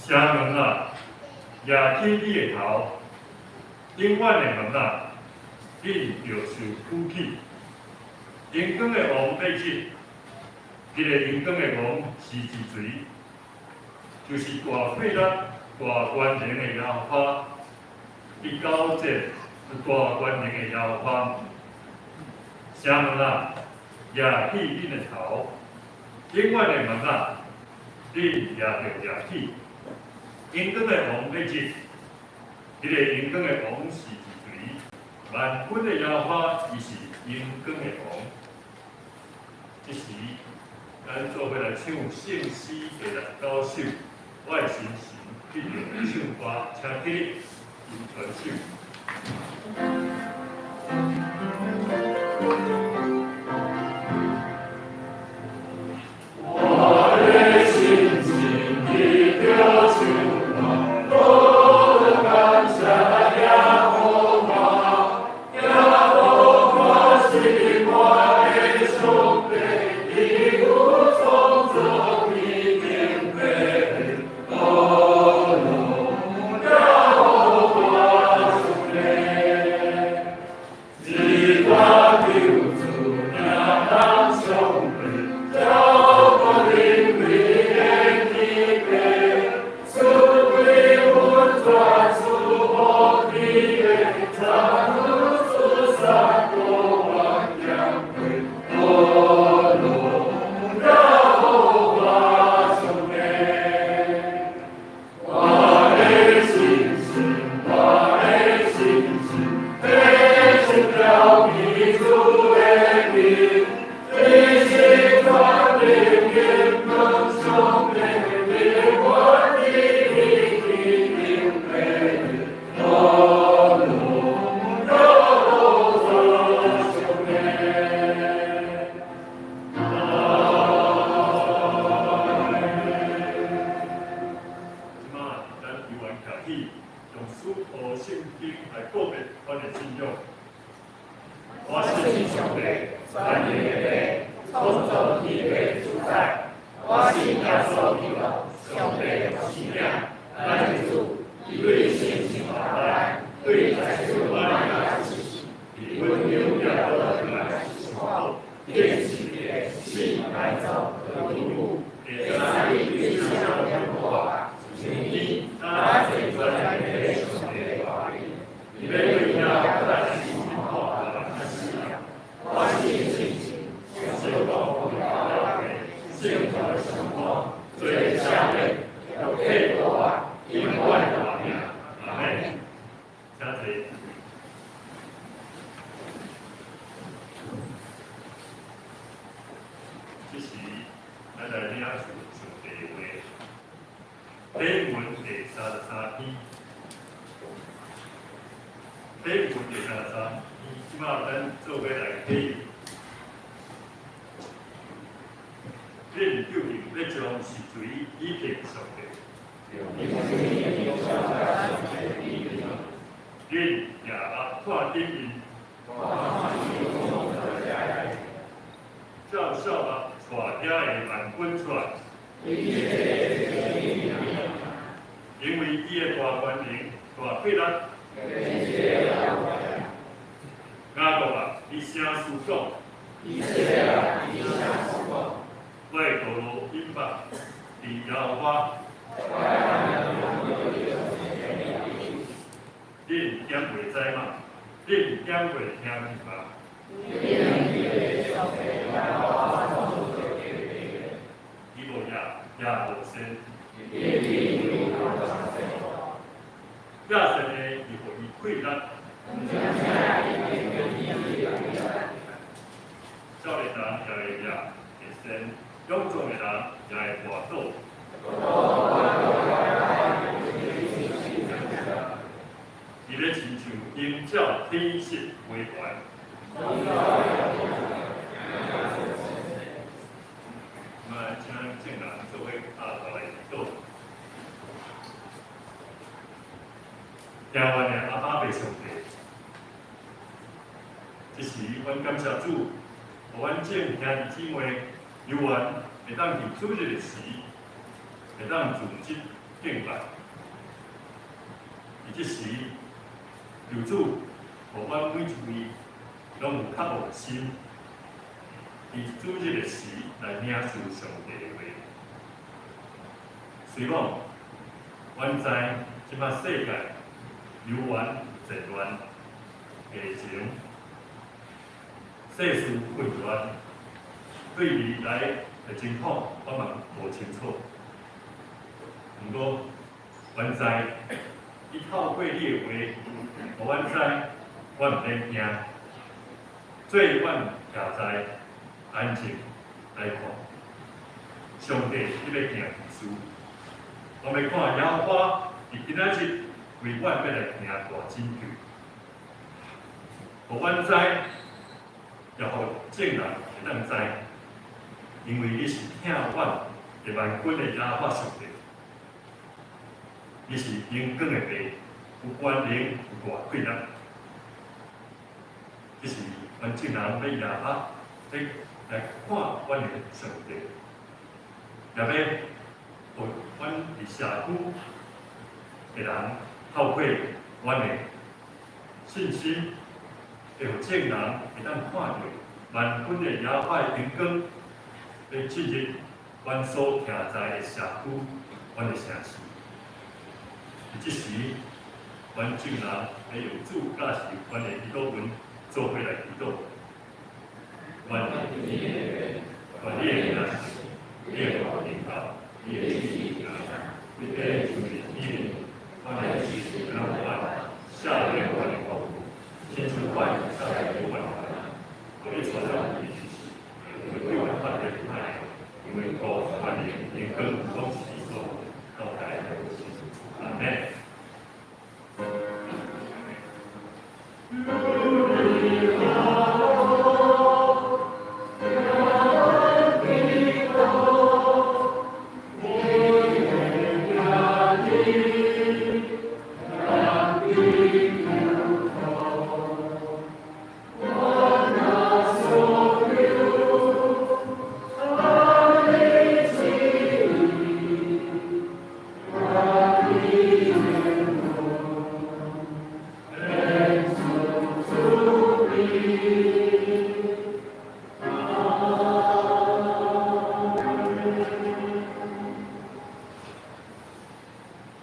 城門啊，舉起你的頭；永遠的門啊，恁著受舉起。榮光的王欲入，彼个榮光的王是是誰？就是大氣力、大權能的耶和華，伊交戰大權能的耶和華。城門啊，舉起恁的頭；永遠的門啊，恁也著舉起。榮光的王欲入，彼个榮光的王是是誰？萬軍的耶和華，伊是榮光的王。這時，咱做伙來唱聖詩第69首，我的心神得著唱歌，請起立，傳唱。我的心情得著唱歌，多感謝耶和華，耶和華是我的上帝，伊有創造天頂地，多榮耶和華上帝，是我救主，疼人上帝，照顧靈魂的天地，賜歸溫泉，賜福地的，讚美主三多萬強貴，多榮耶和華上帝。我的心神，我的心神，得勝了彼主的名，你是全能榮光上帝，永遠的天頂地，多榮耶和華上帝。這馬咱猶原徛起，用使徒聖經來告別阮的信仰。我信上帝，全能的父，創造天地主宰。我信耶穌基督，上帝的獨生子，咱的主，伊對聖神來，對在世瑪利亞出世，阮有耶穌來受苦，釘十字架，死埋葬，落地獄，第三日對死人復活，升天，他坐全能的上帝大位，伊欲對遐來審判活人死人。我信聖神，聖公會聖徒的相通，罪赦免，肉體復活，永遠活命。阿門。請坐。這時，咱來領受上帝的話。經文第33篇，經文第33篇，這馬咱做伙來睇。恁究竟欲將是誰比拼上帝？恁舉目看頂面，照數目帶遐的萬軍出來，因為伊的大權能、大氣力。雅各啊，你聲嘶講，我的道路隱白，佇耶和華。恁敢袂知嗎？恁敢袂聽見嗎？伊無業，也無善，亞善的伊予伊氣力。少年人也會掠會跣，勇壯的人也會跋倒。伊咧親像鷹鳥天色飛懸。我來請眾人做伙阿頭來祈禱。聽阮的阿爸父上帝，這時阮感謝主，予阮眾兄弟姊妹有緣會當佇主日的時，會當聚集敬拜。佇這時，求主予阮每一位攏有渴慕的心，佇主日的時來領受上帝的話。雖講，阮知這擺世界流言戰亂、疫情、世事混亂，對未來的情況，我嘛無清楚。毋過，阮知，你透過你的話，予阮知，阮毋免驚。做阮徛在安靜來看，上帝你欲行奇事。我欲看耶和華佇今仔日為阮欲來行大拯救，予阮知，也予眾人會當知，因為你是疼阮的萬軍的耶和華上帝，你是榮光的父，有權能，有大氣力。這是阮眾人欲耶和欲來看阮的上帝，也欲予阮佇社區的人透過阮的信心，會予眾人會當看著萬軍的耶和華的榮光，欲進入阮所徛在的社區，阮的城市。佇這時，阮眾人欲用主教示阮的祈禱文做伙來祈禱。願願你的名聖，你的國臨到，你的旨意行，你的旨意，阮的旨意若阮下面阮的國度，親像阮上面阮的，予你傳染的知識，對阮發的愛，因為國權力榮光攏是你所交代的。阿們。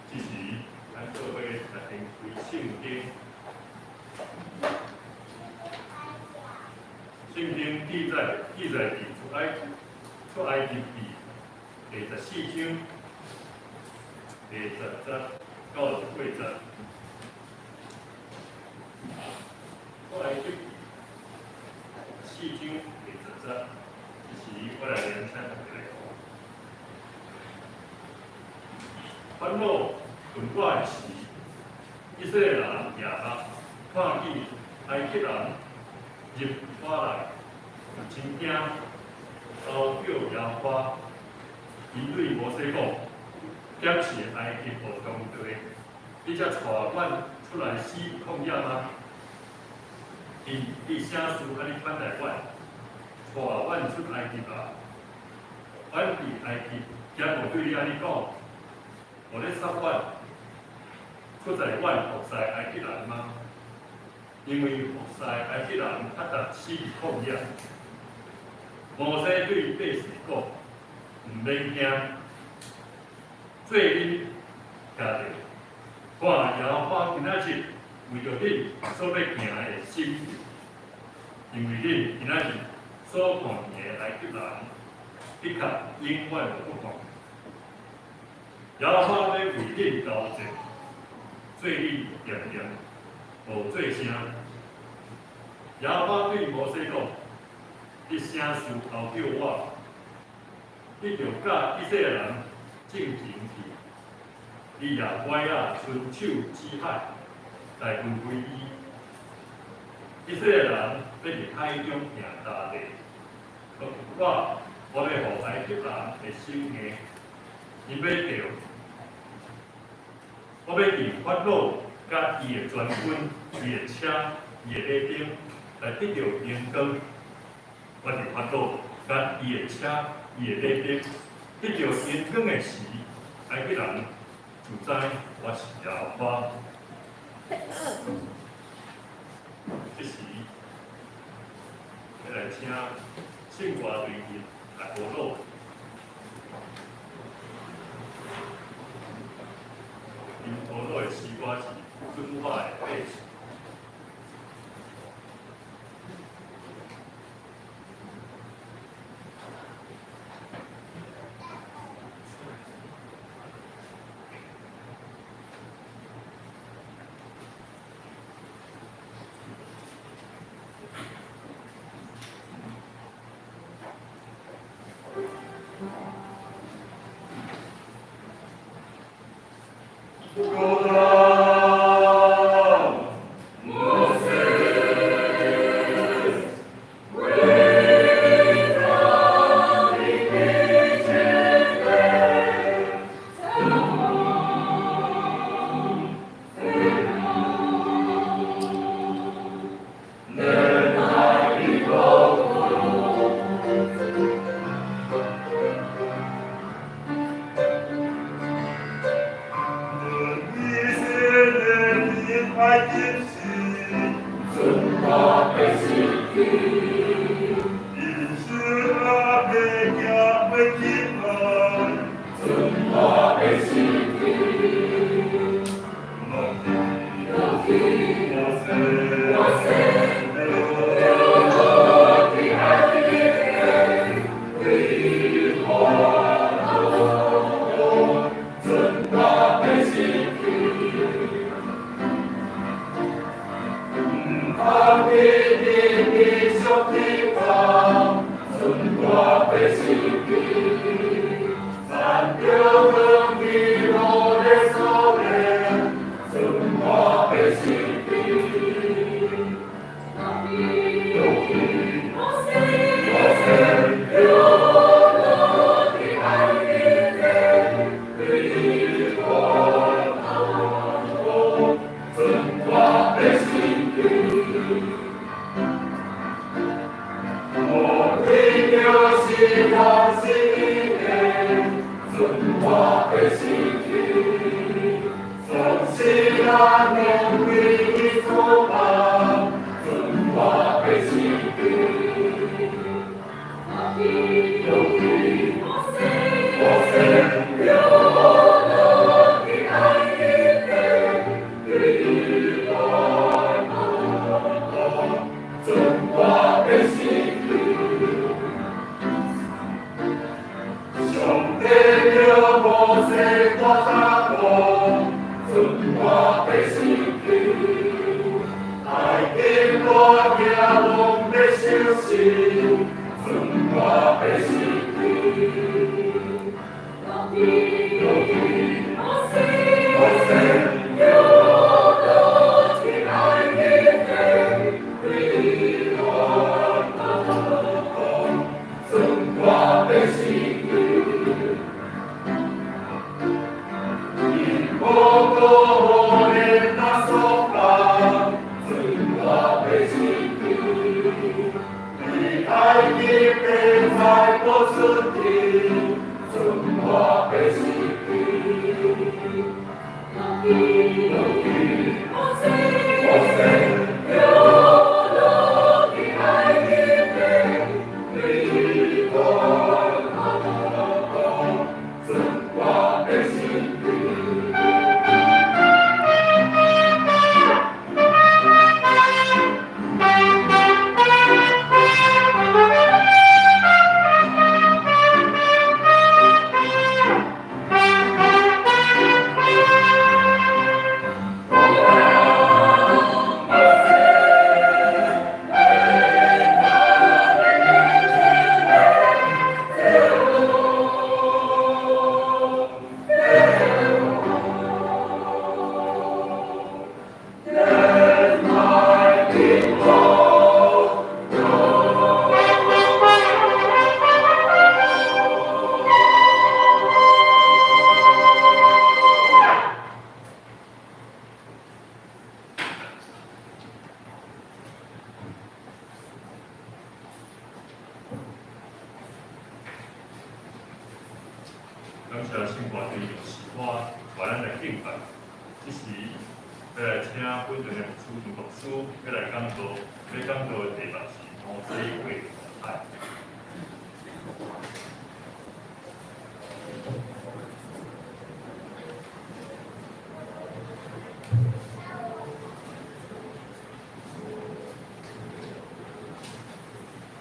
這時，咱做伙來翻開聖經。聖經記載佇出埃及記第14章第10節到18節。出埃及記四章第十節，這時我來念請大家來看。法老問我的時，以色列人舉目看見埃及人入我來，真驚，呼叫耶和華。𪜶對摩西講：敢是埃及無當地，你才帶阮出來死曠野嗎？你啥事按呢款待阮，帶阮出埃及啊？阮佇埃及，敢無對你按呢講？無咧插阮，出在阮服侍埃及人嗎？因為服侍埃及人較值死佇曠野。摩西對百姓講：毋免驚，做恁徛著，看耶和華今仔日為著恁所欲行的拯救，因為恁今仔日所看見的埃及人，的確永遠無閣看。耶和華欲為恁交戰，做恁恬恬，無做聲。耶和華對摩西講：你啥事呼叫我？你著佮以色列人進前去，你也拐仔伸手指海，來分開伊。以色列人欲佇海中行乾地，我欲予埃及人的心硬，𪜶欲著，我欲佇法老佮伊的全軍、伊的車、伊的馬兵來得著榮光。我佇法老佮伊的車、伊的馬兵得著榮光的時，埃及人就知我是耶和華。這時，欲來請聖歌隊員來報道。𪜶報道的詩歌是《尊我的百姓》。感謝聖歌隊用詩歌，帶咱來敬敬拜。這時欲來請本堂的牧師吳牧師欲來講道，欲講道的題目是摩西過紅海。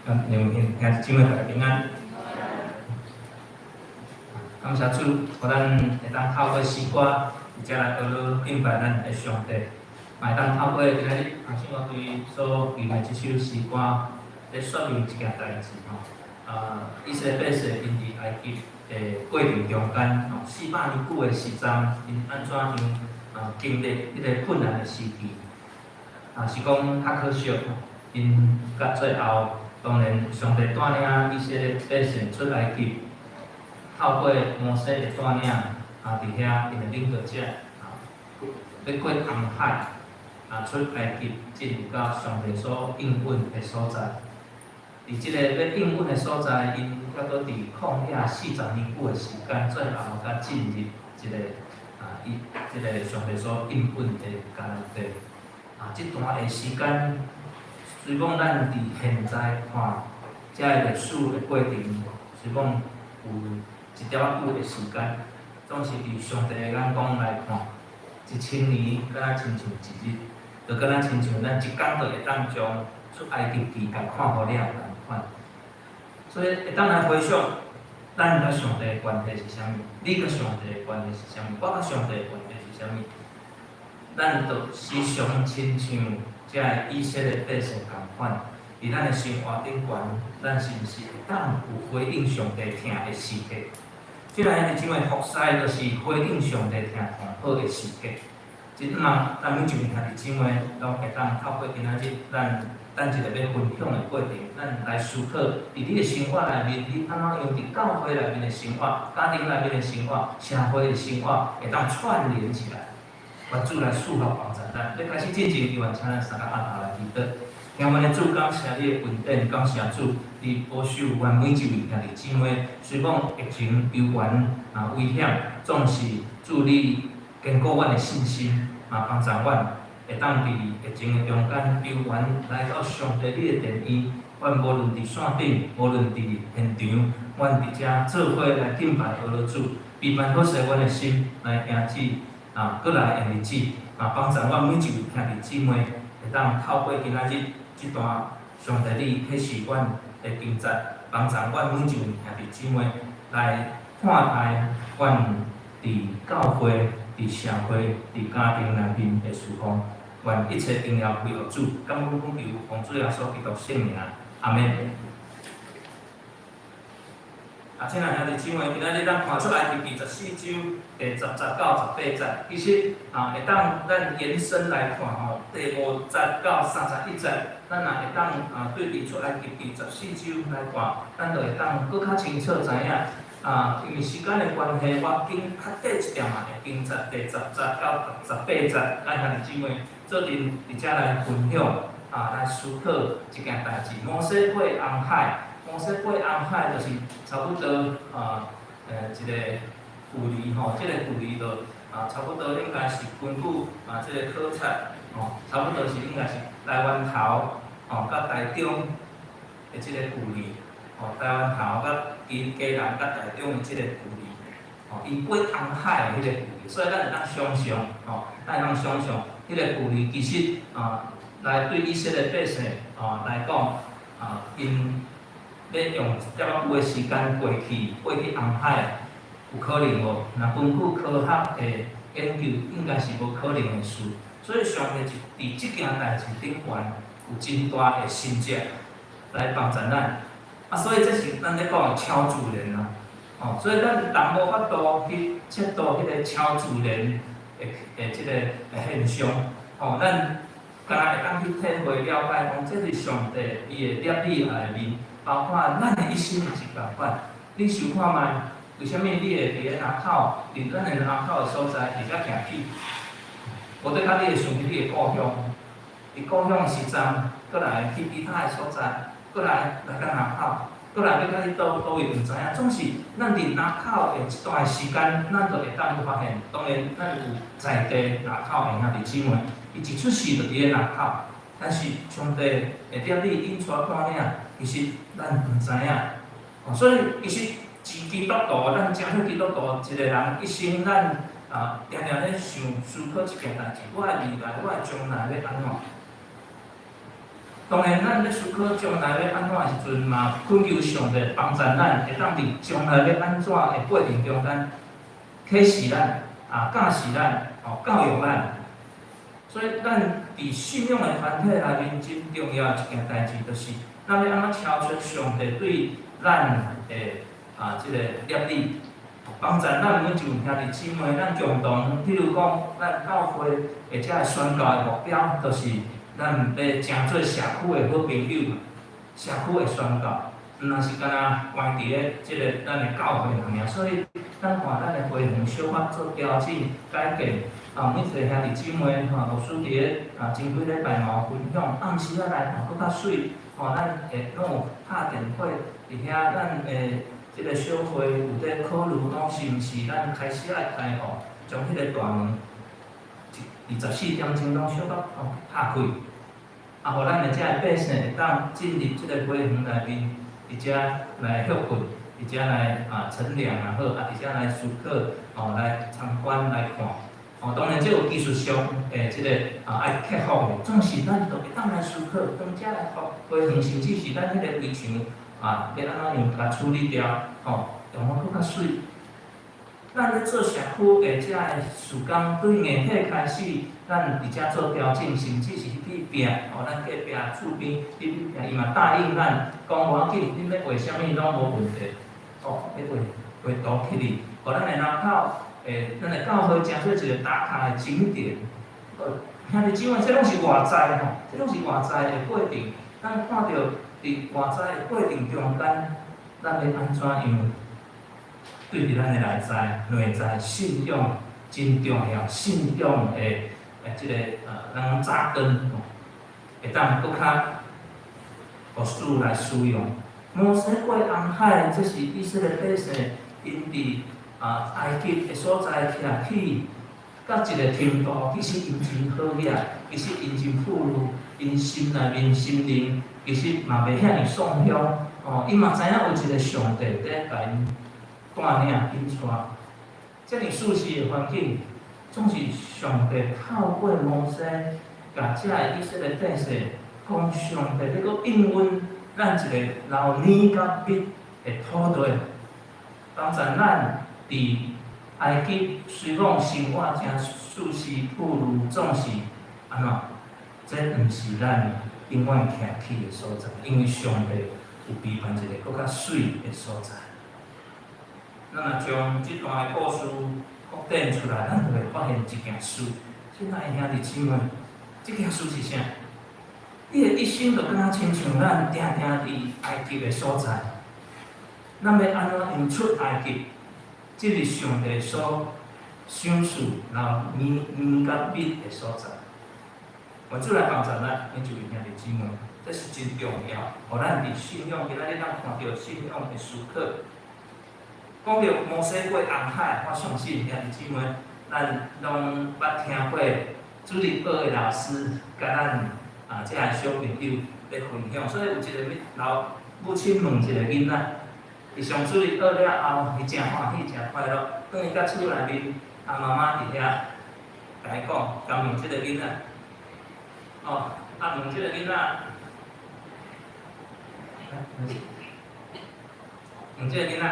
啊，兄弟姊妹大家平安。感謝主，予咱會當透過詩歌，而且來學敬拜咱的上帝。嘛會當透過今仔日阿信樂隊所吟的這首詩歌，咧說明一件代誌吼。啊，以色列百姓𪜶佇埃及的過程中間，吼400年久的時陣，𪜶按怎樣啊經歷彼个困難的時期，啊是講較可惜，𪜶到最後，當然上帝帶領以色列百姓出埃及，透過摩西的帶領，啊，佇遐𪜶的領導者，啊，欲過紅海，啊，出埃及進入到上帝所應允的所在。佇這個欲應允的所在，𪜶猶閣佇曠野40年久的時間，最後才進入這个啊，伊這个上帝所應允的迦南地。啊，這段的時間，雖講咱佇現在看，這个歷史的過程，雖講有一點仔久的時間，總是佇上帝的眼光來看，1000年敢若親像一日，就敢若親像咱一工就會當將出埃及記共看予了仝款。所以會當來回想，咱佮上帝的關係是啥物？你佮上帝的關係是啥物？我佮上帝的關係是啥物？咱就時常親像這个以色列百姓仝款，佇咱的生活頂懸，咱是毋是會當有回應上帝疼的時刻？這个兄弟姊妹服侍就是回應上帝疼上好的時刻。真望咱每一位兄弟姊妹攏會當透過今仔日咱等一下欲分享的過程，咱來思考，佇你的生活內面，你按怎樣佇教會內面的生活、家庭內面的生活、社會的生活，會當串聯起來。願主來賜福幫助咱。欲開始進前，願請咱三个阿頭來祈禱。天父的主，感謝你的恩典，感謝主，你保守阮每一位兄弟姊妹。雖講疫情猶原啊危險，總是主你堅固阮的信心，啊幫助阮會當佇疫情的中間，猶原來到上帝你的殿院。阮無論佇線頂，無論佇現場，阮佇遮做伙來敬拜阿羅主，預備好勢阮的心來迎接啊，閣來的日子，啊幫助阮每一位兄弟姊妹會當透過今仔日這段上帝你啟示阮的經節，幫助阮每一位兄弟姊妹來看待阮佇教會、佇社會、佇家庭內面的事奉。願一切榮耀歸予主，感恩奉求奉主耶穌基督聖名，阿們。啊，親愛兄弟姊妹，今仔日咱看出埃及記14章第10節到18節，其實啊，會當咱延伸來看吼，第5節到31節，咱若會當啊對佇出埃及記14章來看，咱就會當閣較清楚知影。啊，因為時間的關係，我揀較短一點仔的經節，第10節到18節，咱兄弟姊妹做陣佇遮來分享，啊，來思考這件代誌。摩西過紅海，摩西過紅海就是差不多啊，一个距離吼，這個距離就啊，差不多應該是根據啊，這个考察吼，差不多是應該是台灣頭吼，佮台中的這个距離，吼，台灣頭佮基隆佮台中的這个距離，吼，伊過紅海的彼个距離，所以咱會當想像，吼，咱會當想像，彼个距離其實啊，來對以色列百姓啊來講，啊，𪜶欲用一點仔久的時間過去，過去紅海，有可能無？若根據科學的研究，應該是無可能的事。所以上帝佇這件代誌頂懸有真大的神蹟來幫助咱。啊，所以這是咱咧講的超自然啊，哦，所以咱人無法度去測度彼个超自然的這个現象，哦，咱敢若會當去體會了解，講這是上帝伊的攝理內面，包括咱的一生也是仝款。你想看覓？為啥物你會佇咧林口，佇咱的林口的所在，佇遮徛起？無得較你會想起你的故鄉，佇故鄉的時陣，閣來去其他的所在，閣來來到林口，閣來欲佮你佗佗位毋知影。總是咱佇林口的這段時間，咱就會當去發現，當然咱有在地林口的兄弟姊妹，伊一出世就佇咧林口，但是上帝會諳你引帶帶領，其實咱毋知影。哦，所以其實一基督徒，咱成做基督徒一個人一生，咱啊定定咧想思考一件代誌：我的未來，我的將來欲按怎？當然，咱咧思考將來欲按怎的時陣，嘛懇求上帝幫助咱，會當佇將來欲按怎的過程中間啟示咱、啊教示咱、哦教育咱。所以，咱佇信仰的團體內面，真重要一件代誌，就是咱欲按怎超出上帝對咱的啊這個立意，幫助咱每一位兄弟姊妹，咱共同，譬如講，咱教會或者宣教的目標，就是咱欲成做社區的好朋友，社區的宣教，毋若是干焦關佇咧這個咱的教會內面。所以，咱看咱的會園小可做調整改變，啊，每一個兄弟姊妹吼，牧師佇咧啊，前幾禮拜嘛有分享，暗時仔來看閣較媠，吼，咱會攏有拍電話佇遐，咱的這個小會有咧考慮講是毋是咱開始愛開放，將彼個大門24點鐘攏小可哦拍開，啊，予咱的這個百姓會當進入這個花園內面，佇遮來歇睏，佇遮來啊乘涼也好，啊佇遮來思考，哦來參觀來看，哦當然這有技術上的這個啊愛克服的，總是咱都會當來思考，當遮個花園甚至是咱彼個圍牆啊，欲按怎樣共處理掉，吼，用予閣較媠。咱咧做社區的這個事工，對硬體開始，咱佇遮做調整，甚至是去拼，吼，咱隔壁厝邊去拼，伊嘛答應咱，講無要緊，恁欲畫啥物攏無問題，哦，欲畫畫圖起哩，予咱的林口，咱的教會成做一個打卡的景點。兄弟姊妹，這攏是外在吼，這攏是外在的過程。咱看著佇外在的過程中間，咱欲按怎樣？對佇咱的內在、內在信仰真重要，信仰的這個咱講扎根吼，會當閣較予主來使用。摩西過紅海，這是以色列百姓𪜶佇啊埃及的所在徛起，到一個程度，其實𪜶真好額，其實𪜶真富裕，𪜶心內面心靈其實嘛袂遐爾喪凶，哦，𪜶嘛知影有一個上帝佇共𪜶帶領引帶，遮爾舒適的環境，總是上帝透過摩西，共這個以色列百姓講上帝欲閣應允咱一個流奶佮蜜的土地，幫助咱佇埃及雖講生活誠舒適富裕，總是按怎？這毋是咱永遠徛起的所在，因為上帝有備辦一個閣較媠的所在。咱若將這段的故事擴展出來，咱就會發現一件事。親愛的兄弟姊妹，這件事是啥？你的一生就敢若親像咱定定佇埃及的所在，咱欲按怎樣出埃及？這是上帝所賞賜流奶佮蜜的所在。願主來幫助咱每一位兄弟姊妹，這是真重要。予咱佇信仰，今仔日咱看著信仰的思考。講著摩西過紅海，我相信兄弟姊妹，咱攏捌聽過主日學的老師共咱啊這个小朋友咧分享。所以有一個老母親問一個囡仔，伊上主日學了後，伊誠歡喜，誠快樂。轉去到厝內面，阿媽媽佇遐共伊講，共問這個囡仔，哦，啊問這個囡仔，問這個囡仔。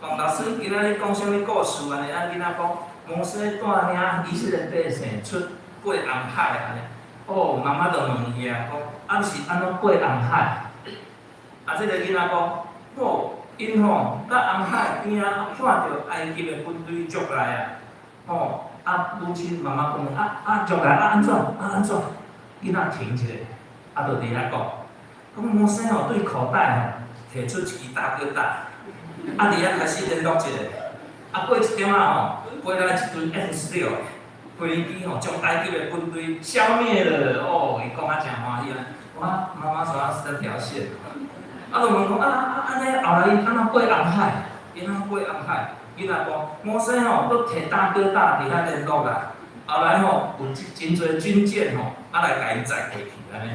講老師今仔日講啥物故事按呢？啊囡仔講，摩西帶領以色列百姓出過紅海按呢。哦，媽媽就問伊啊，講啊你是按怎過紅海？啊，這個囡仔講，哦，𪜶吼佇紅海邊仔看著埃及的軍隊逐來啊，吼，啊母親媽媽講，啊啊逐來啊按怎？啊按怎？囡仔停一下，啊就佇遐講，講摩西吼對口袋吼提出一支大哥大。啊！佇遐開始聯絡一下，啊過一點仔吼，飛來一隊 F-16飛機吼，將埃及的軍隊消滅了。哦，伊講啊誠歡喜啊！我媽媽說三條線。啊，就問講啊啊按呢，後來𪜶按怎過紅海？𪜶按怎過紅海？囡仔講，摩西吼，閣提大哥大佇遐聯絡啦。後來吼，有真濟軍艦吼，啊來共𪜶載過去按呢。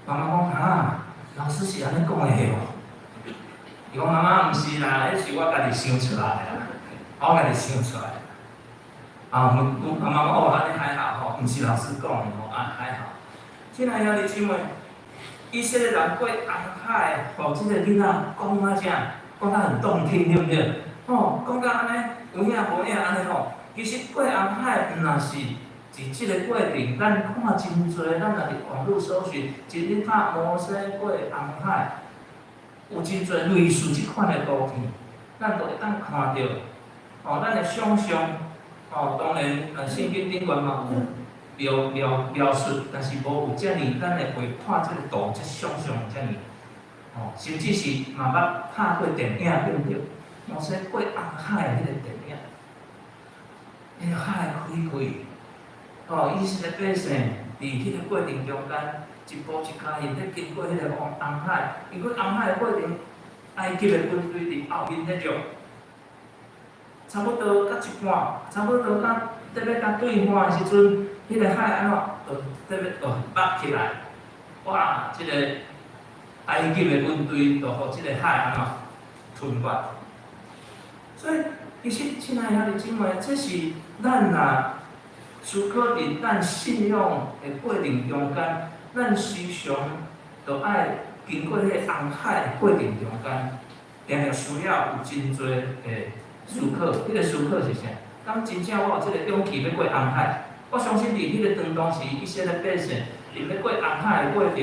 媽媽講哈，老師是按呢講的無？伊講媽媽毋是啦，彼是我家己想出來的啦，我家己想出來的。啊，阮媽媽講哦，按呢還好吼，毋是老師講的吼，啊還好。親愛兄弟姊妹，以色列人過紅海，予這個囡仔講啊啥，講甲很動聽，對毋對？吼，講甲按呢有影無影按呢吼。其實過紅海毋若是佇這個過程，咱看真濟，咱若佇網路搜尋，一日拍摩西過紅海，有真濟類似這款的圖片，咱都會當看著。吼，咱的想象，吼，當然，聖經頂懸嘛有描述，但是無有遮爾，咱會會看這個圖，這想象遮爾，吼，甚至是嘛捌拍過電影，對毋對？摩西過紅海彼個電影，彼個海開開，吼，以色列百姓佇彼個過程中間，一步一跤印咧經過彼個紅海，經過紅海的過程，埃及的軍隊佇後面咧掠，差不多到一半，差不多到得欲共對岸的時陣，彼個海按怎，就得欲就擘起來，哇！這個埃及的軍隊就予這個海按怎吞沒。所以，其實親愛兄弟姊妹，這是咱若思考佇咱信仰的過程中間，咱時常都愛經過彼個紅海的過程中間，定定需要有真濟的思考。彼個思考是啥？當真正我有這個勇氣欲過紅海，我相信佇彼個當時以色列百姓，𪜶欲過紅海的過程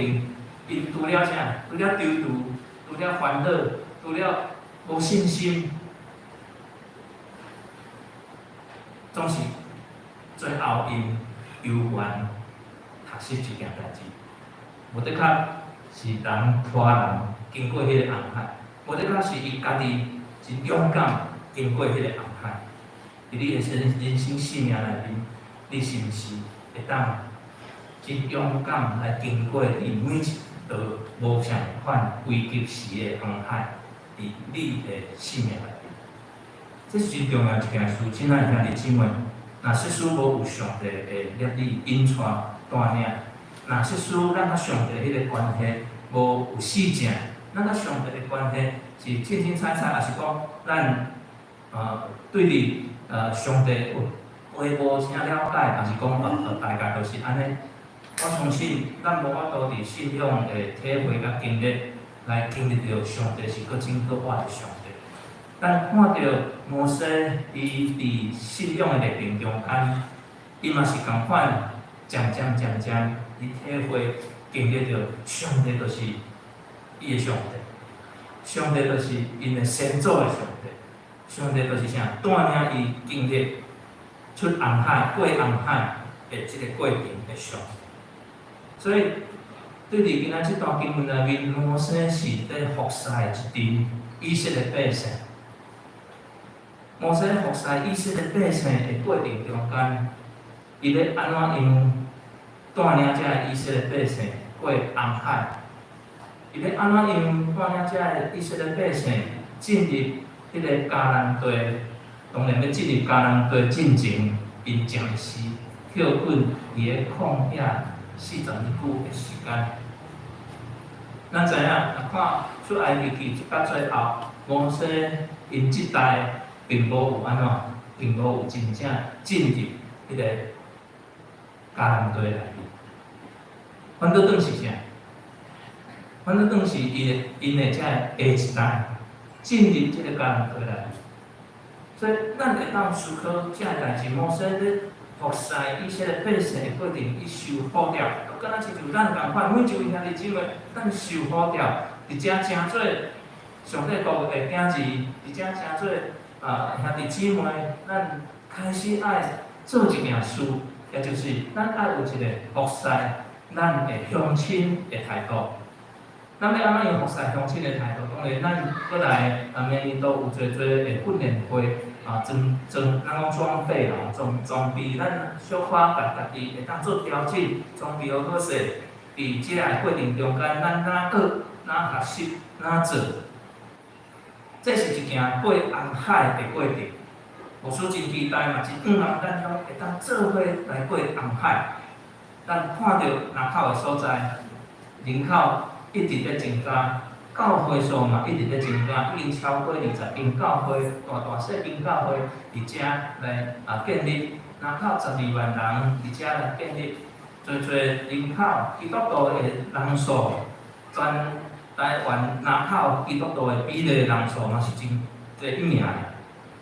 ，𪜶除了啥？除了躊躇，除了煩惱，除了無信心，總是最後𪜶猶原學習一件代誌。無的確是人拖人經過彼個紅海，無的確是伊家己真勇敢經過彼個紅海。佇你的人生生命內面，你是毋是會當真勇敢來經過你每一道無仝款危急時的紅海？佇你的生命內面，這是真重要一件事。親愛兄弟姊妹，若設使無有上帝的掠你引帶帶領，若設使咱佮上帝彼個關係無有死正，咱佮上帝的關係是清清彩彩，抑是講咱對佇上帝有話無啥了解，抑是講大概就是按呢。我相信咱無法度佇信仰的體會佮經歷來經歷著上帝是閣真閣活的上帝。咱看著摩西伊佇信仰的歷程中間，伊嘛是仝款，漸漸漸漸，伊體會經歷著上帝就是伊的上帝，上帝就是𪜶的先祖的上帝，上帝就是啥？帶領伊經歷出紅海、過紅海的這個過程的上帝。所以，對佇今仔這段經文內面，摩西是佇服侍一陣以色列百姓。摩西服侍以色列百姓的過程中間，伊欲按怎樣帶領這个以色列百姓過紅海？伊欲按怎樣帶領這个以色列百姓進入彼個迦南地？當然欲進入迦南地進前，𪜶暫時歇睏佇个曠野40年久的時間。咱知影，若看出埃及記到最後，摩西𪜶這代並無有按怎，並無有真正進入彼個迦南地內面。反倒轉是啥？反倒轉是𪜶的這个下一代進入這個迦南地內面。所以，咱會當思考這个代誌，摩西咧服侍以色列百姓的過程，伊受呼召，就敢若親像咱仝款，每一位兄弟姊妹，咱受呼召，佇遮成做上帝國的囝兒，佇遮成做兄弟姊妹，咱開始愛做一件事，也就是咱愛有一個服侍咱的鄉親的態度。咱欲按怎樣服侍鄉親的態度？當然，咱閣來明年度有濟濟的訓練會裝裝，咱講裝備啦，裝裝備，咱小可共家己會當做調整，裝備好好勢。佇這个過程中間，咱哪學、哪學習、哪做，這是一件過紅海的過程。牧師真期待嘛，真盼望咱攏會當做伙來過紅海。咱看著林口的所在，人口一直咧增加，教會數嘛一直咧增加，已經超過20間教會，大大細間教會佇遮來建立，林口12萬人佇遮來建立，濟濟人口基督徒的人數，全台灣林口基督徒的比例人數嘛是真第一名的，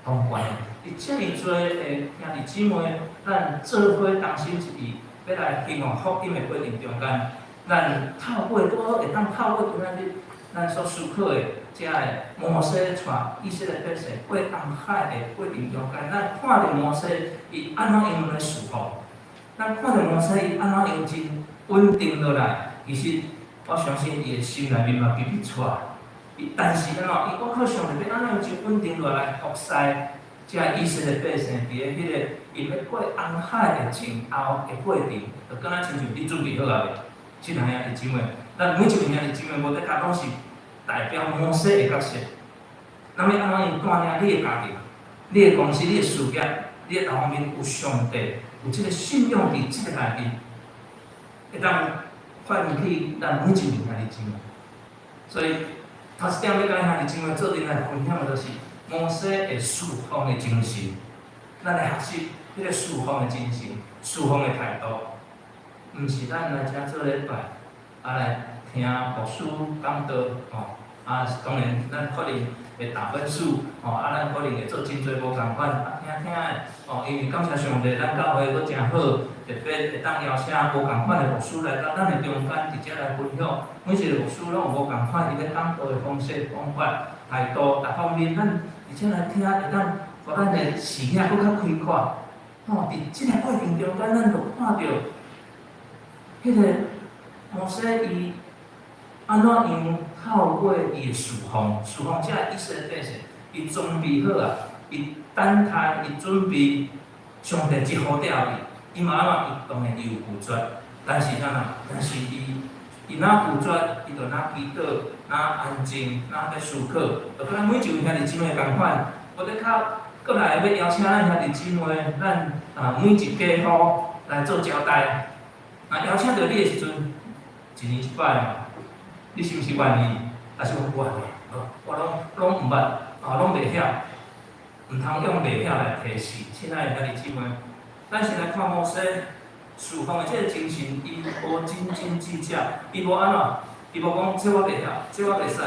當懸的。佇遮爾濟的兄弟姊妹，咱做伙同心一意，欲來興旺福音的過程中間，咱透過拄好會當透過今仔日咱所思考的，遮个摩西帶以色列百姓過紅海的過程中間，咱看著摩西伊按怎樣來侍奉，咱看著摩西伊按怎樣真穩定落來，其實我相信伊的心內面嘛緊緊掣。伊但是按怎，伊我靠上帝欲按怎樣真穩定落來服侍遮以色列百姓佇咧彼个𪜶欲過紅海的前後的過程，就敢若親像你準備好啊未？親愛兄弟姊妹，咱每一位兄弟姊妹無得較攏是代表摩西的角色。咱欲按怎樣帶領你的家庭、你的公司、你的事業、你的單方面有上帝，有這個信仰佇這個內面，會當喚起咱每一位兄弟姊妹。所以，頭一點欲共兄弟姊妹做陣來分享的，就是摩西的侍奉的精神。咱來學習彼個侍奉的精神、侍奉的態度，毋是咱來遮做禮拜，來聽牧師講道吼，當然咱可能會打分數，吼，咱可能會做真濟無仝款，聽聽的，吼，因為感謝上帝，咱教會閣誠好，特別會當邀請無仝款的牧師來到咱的中間，佇遮來分享。每一個牧師攏有無仝款，伊咧講道的方式、方法、態度，逐方面，咱佇遮來聽，會當予咱的視野閣較開闊。吼，佇這个過程中間，咱就看著彼个摩西伊按怎樣透過伊的侍奉，侍奉這以色列百姓，伊準備好啊，伊等待，伊準備上帝一呼召伊，伊嘛按怎？伊當然伊有拒絕，但是啥物？但是伊伊若拒絕，伊就若祈禱，若安靜，若咧思考，就敢若每一位兄弟姊妹仝款，無得較閣來欲邀請咱兄弟姊妹，咱每一家戶來做招待。若邀請著你的時陣，一年一擺嘛，你是毋是願意？還是講我我攏毋捌，攏袂曉，毋通用袂曉來提示。親愛的兄弟姊妹，咱先來看摩西侍奉的這個精神，伊無斤斤計較，伊無按怎，伊無講這我袂曉，這我袂使。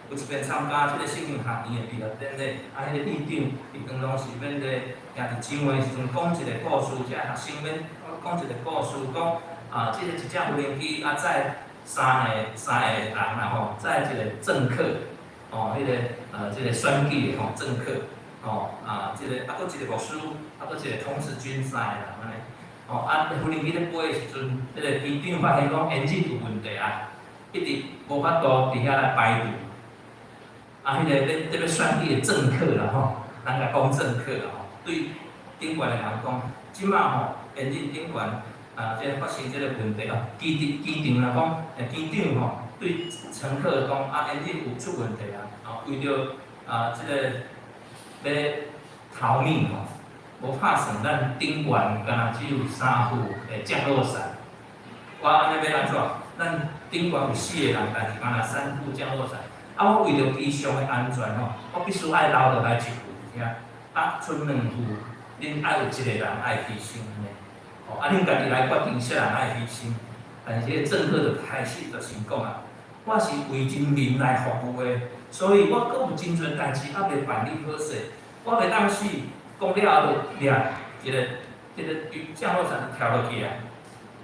有一遍參加這個聖經學院的畢業典禮，彼个院長伊當中是免咧兄弟姊妹的時陣講一個故事，遮學生免講一個故事，講這個一隻無人機載三個人啦吼，載一個政客，哦，彼个這個選舉的吼政客，吼這個閣一個牧師，閣一個童子軍三個人按呢，吼無人機咧飛的時陣，彼个機長發現講引擎有問題啊，一直無法度佇遐來排除。彼个欲欲選舉的政客啦吼，咱共講政客啦吼，對頂懸的人講，這馬吼，引擎頂懸這個發生這個問題哦，機機長來講，機長吼對乘客講，引擎有出問題啊，哦，為著這個欲逃命吼，無拍算咱頂懸敢若只有三副的降落傘，我按呢欲按怎？咱頂懸有四個人，但是敢若三副降落傘。我為著機上的安全吼，我必須愛留落來一副佇遐，賰兩副，恁愛有一個人愛犧牲按呢，吼，恁家己來決定啥人愛犧牲。但是彼個政客就開始就想講啊，我是為人民來服務的，所以我閣有真濟代誌猶未辦理好勢，我袂當死，講了後就掠一个這个降落傘就跳落去啊！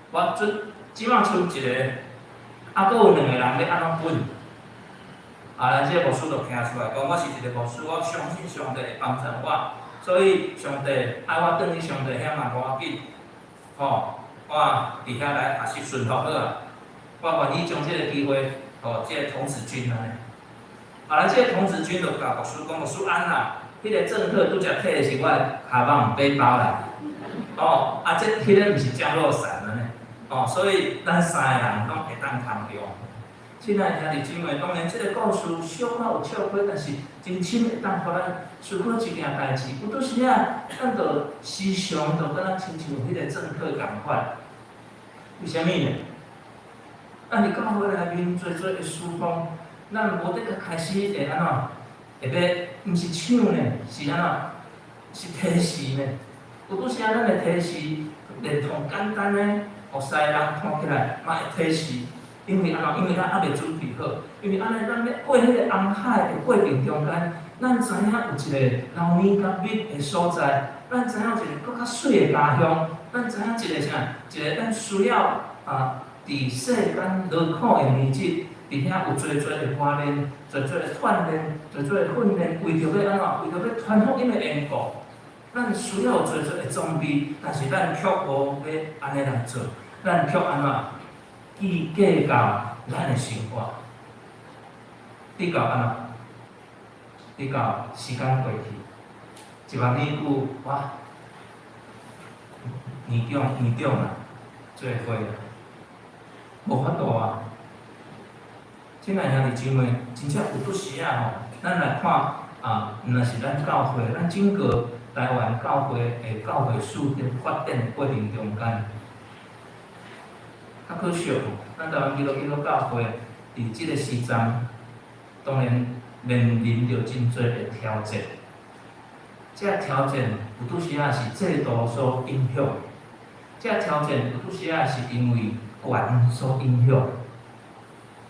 我準這馬賰一个，閣有兩個人欲按怎滾？咱這個牧師就站出來講，我是一個牧師，我相信上帝會幫助我，所以上帝愛我轉去上帝遐嘛無要緊，吼，我佇遐來學習順服好啊，我願意將這個機會，予這個童子軍按呢。咱這個童子軍就共牧師講，牧師按啦，彼個政客拄才提的是我的跤鉈背包啦。哦，啊，這彼个毋是降落傘按呢，哦，所以咱三个人攏會當通用。親愛兄弟姊妹，當然這个故事小可有笑話，但是真深會當予咱思考一件代誌。有當時啊，咱就時常就敢若親像彼个政客仝款，為啥物呢？咱佇教會內面濟濟的事奉，咱無得較開始會按怎？會欲，毋是搶呢，是按怎？是提示呢。有當時啊，咱的提示連同簡單的，予西人看起來嘛會提示，因為按怎？因為咱猶未準備好，因為按呢，咱欲過彼个紅海的過程中間，咱知影有一個流奶佮蜜的所在，咱知影有一个閣較媠的家鄉，咱知影一個啥？一個咱需要啊，佇世間勞苦的年日，佇遐有濟濟的鍛鍊，濟濟的鍛鍊，濟濟的訓練，為著欲按怎？為著欲傳福音的緣故，咱需要有濟濟的裝備，但是咱卻無欲按呢來做，咱卻按怎？去計較咱的生活，直到按怎？直到時間過去，一萬年久，我年長年長啊，做伙啊，無法度啊。親愛兄弟姊妹，真正有拄時啊吼，咱來看啊，毋但是咱教會，咱整個台灣教會的教會史佇發展的過程中間，較可惜，咱台灣基督教會佇這个時陣，當然面臨著真濟的挑戰。這挑戰有拄時仔是制度所影響，這挑戰有拄時仔是因為權所影響。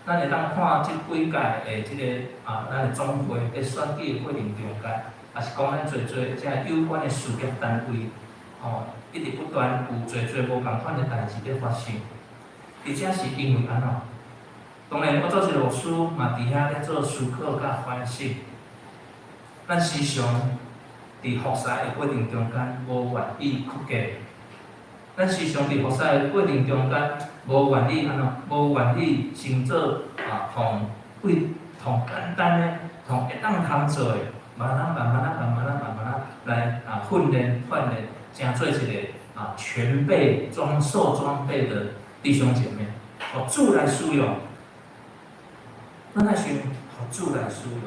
咱會當看這幾屆的這个啊，咱的總會佇選舉的過程中間，抑是講咱濟濟這有關的事業單位，吼，一直不斷有濟濟無仝款的代誌佇發生。而且是因為按怎？當然，我做一個牧師，嘛佇遐咧做思考佮反省。咱時常佇服侍的過程中間，無願意屈價；咱時常佇服侍的過程中間，無願意按怎？無願意先做啊，同為同簡單的、同會當通做的，慢慢慢慢仔、慢慢仔、慢慢仔來啊訓練、鍛鍊，成做一個啊全備裝受裝備的弟兄姐妹，予主來使用。咱愛想予主來使用。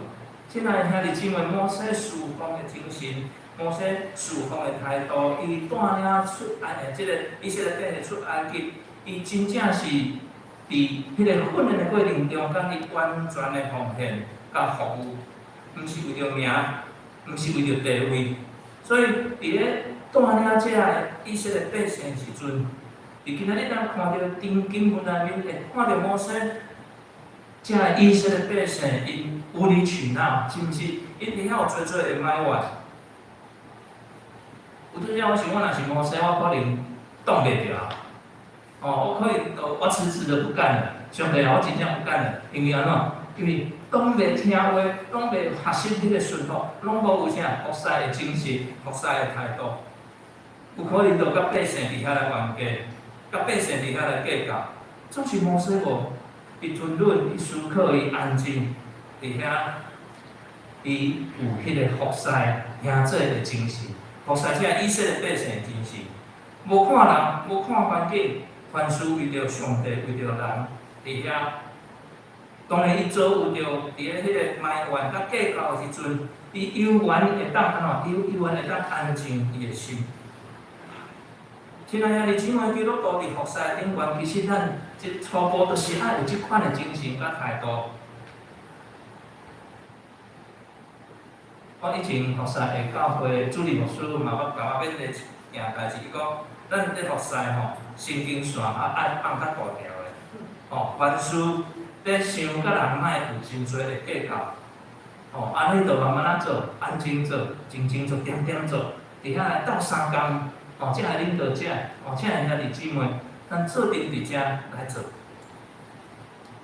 親愛的兄弟姊妹，摩西事奉的精神，摩西事奉的態度，伊帶領出埃這个以色列百姓出埃及，伊真正是佇彼个訓練的過程中間，伊完全的奉獻佮服務，毋是為著名，毋是為著地位。所以佇咧帶領這个以色列百姓的時陣，佇今仔日咱看著經經文內面會看著摩西，這个以色列百姓𪜶無理取鬧，是毋是？𪜶佇遐有濟濟的埋怨。有陣時我想，我若是摩西，我可能擋袂著啊。哦，我可能我辭職就不幹了，上帝啊，我真正不幹了，因為按怎？因為攏袂聽話，攏袂學習彼个順服，攏無有啥服侍的精神、服侍的態度，有可能就佮百姓佇遐來冤家，佮百姓佇遐來計較。總是摩西無，伊吞忍，伊思考，伊安靜，佇遐，伊有彼个服侍兄弟的精神，服侍這以色列百姓的精神，無看人，無看環境，凡事為著上帝，為著人，佇遐。當然，伊遭遇著佇咧彼个埋怨佮計較的時陣，伊猶原會當按怎？伊猶原會當安靜伊的心。親愛兄弟姊妹，基督徒佇服侍頂懸，其實咱這初步就是愛有這款的精神佮態度。我以前服侍的教會主任牧師嘛，捌共我勉勵一件代誌，伊講，咱咧服侍吼，神經線啊愛放較大條的，吼，凡事咧想佮人莫有真濟的計較，吼，按呢就慢慢仔做，安靜做，靜靜做，點點做，佇遐來鬥相共，吼，這个領導者，吼，這个兄弟姊妹，咱做陣佇遮來做，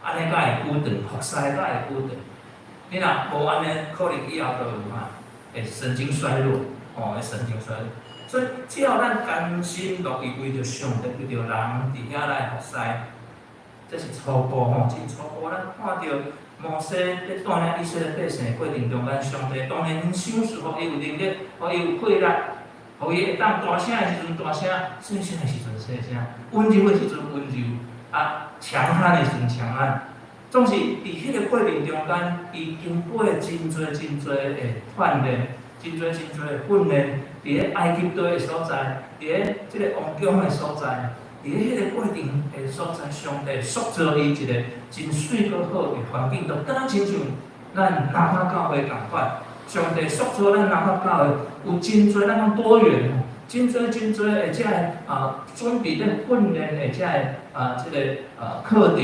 按呢才會久長，服侍才會久長。你若無按呢，可能以後就有啥，會神經衰弱，吼，會神經衰弱。所以只要咱甘心樂意為著上帝、為著人佇遐來服侍，這是初步吼，真初步。咱看著摩西咧帶領以色列百姓的過程中間，上帝當然賞賜予伊有能力，予伊有氣力，予予伊會當大聲的時陣大聲，細聲的時陣細聲，溫柔的時陣溫柔，啊，強悍的時陣強悍。總是佇彼個過程中間，伊經過真濟真濟的鍛鍊，真濟真濟的訓練，佇咧埃及地的所在，佇咧這个王宮的所在，佇咧彼个過程的所在，上帝塑造伊一個真媠閣好的環境，就敢若親像咱南華教會仝款。上帝塑造咱南華教會有真濟咱講多元，真濟真濟的這个準備咧訓練的這个這个課程。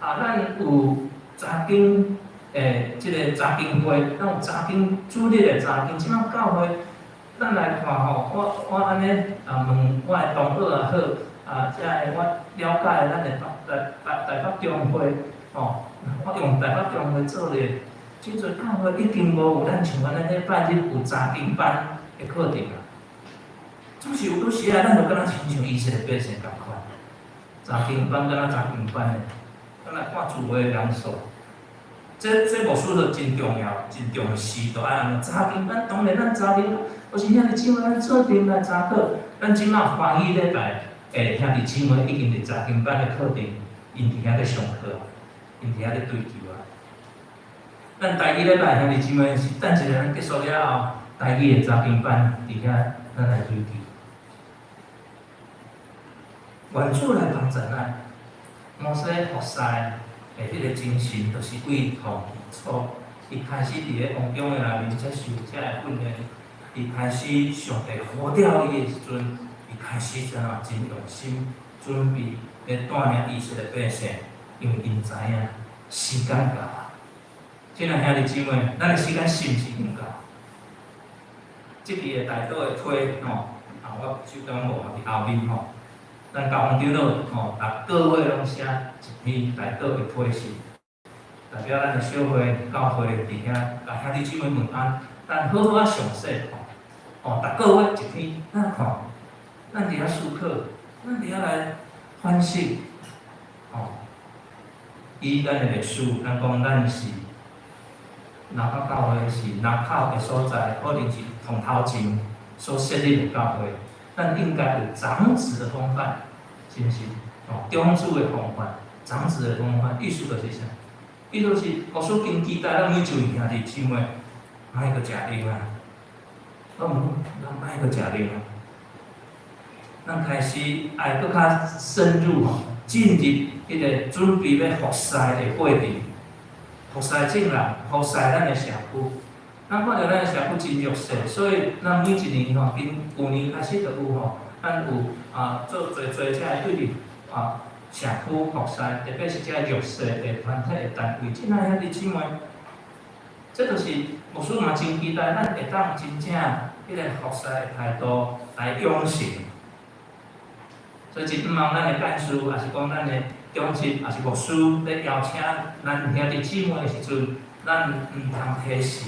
啊，咱有查經的這个查經會，咱有查經主日的查經，這擺教會，咱來看吼，我按呢問我的同學也好，啊，這个我了解咱的台北中會，吼，我用台北中會做例，真濟教會已經無有咱像按呢禮拜日有查經班的課程啊。總是有拄時啊，咱就敢若親像以色列百姓仝款，查經班敢若查經班的。咱來看聚會人數，這牧師就真重要，真重視，就愛按呢查經班。當然，咱查經，有時兄弟姊妹咱做陣來查課，咱這擺歡喜禮拜，兄弟姊妹已經佇查經班的課程，𪜶佇遐咧上課，𪜶佇遐咧追求啊。咱台語禮拜兄弟姊妹是等一下咱結束了後，台語的查經班佇遐咱來追求。願主來幫助咱。摩西服侍的彼个精神，就是對從起初，伊開始佇咧王宮的內面接受這个訓練，伊開始上帝呼召伊的時陣，伊開始怎啊真用心準備咧帶領以色列百姓，因為𪜶知影時間到啊。親愛兄弟姊妹，咱的時間是毋是已經到？這支的代禱的批吼，啊，我手中無佇後面吼。咱教皇長老吼，逐個月攏寫一篇代禱的批信，代表咱的小會教會佇遐，共兄弟姊妹問安，咱好好仔詳細吼，哦，逐個月一篇，咱看，咱佇遐思考，咱佇遐來反省，吼，以咱的歷史，咱講咱是林口教會是林口的所在，可能是從頭前所設立的教會。咱應該有長子的風範，是毋是？哦，長子的風範，長子的風範，意思就是啥？意思是牧師真期待咱每一位兄弟姊妹，莫閣食奶啊！我毋，咱莫閣食奶啊！咱開始愛閣較深入吼，進入彼個準備欲服侍的過程，服侍眾人，服侍咱的社區。咱看著咱的社區真弱勢，所以咱每一年吼，從舊年開始就有吼，咱有做濟濟這个對佇社區服侍，特別是這个弱勢的團體的單位，親愛兄弟姊妹，這就是牧師嘛真期待咱會當真正彼個服侍的態度來養成。所以真向望咱的幹事，抑是講咱的長執，抑是牧師咧邀請咱兄弟姊妹的時陣，咱毋通推辭。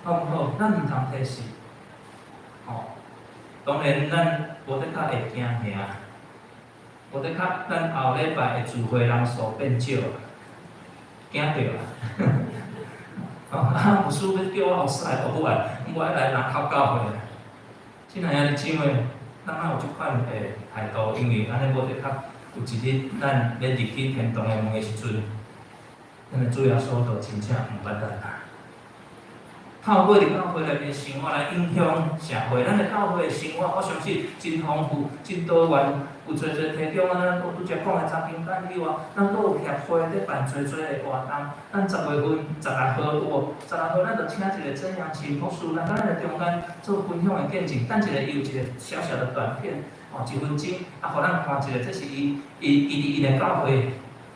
好毋好？咱毋通推辭。吼，當然咱無的確會驚嚇，無的確咱後禮拜的聚會人數變少，驚著啊！啊，牧師欲叫我服侍，我不愛，我愛來林口教會。親愛兄弟姊妹，咱愛有這款的態度，因為按呢無的確有一日咱欲入去天堂的門的時陣，咱的主耶穌就真正毋捌咱啊！透過佇教會內面生活來影響社會，咱的教會的生活，我相信真豐富、真多元，有濟濟提供啊。咱拄才講的查經班以外，咱閣有協會咧辦濟濟的活動。咱10月份16號有無？16號咱就請一個曾陽琴博士來咱的中間做分享的見證。等一下伊有一個小小的短片，哦，一分鐘，啊，予咱看一下，這是伊佇𪜶的教會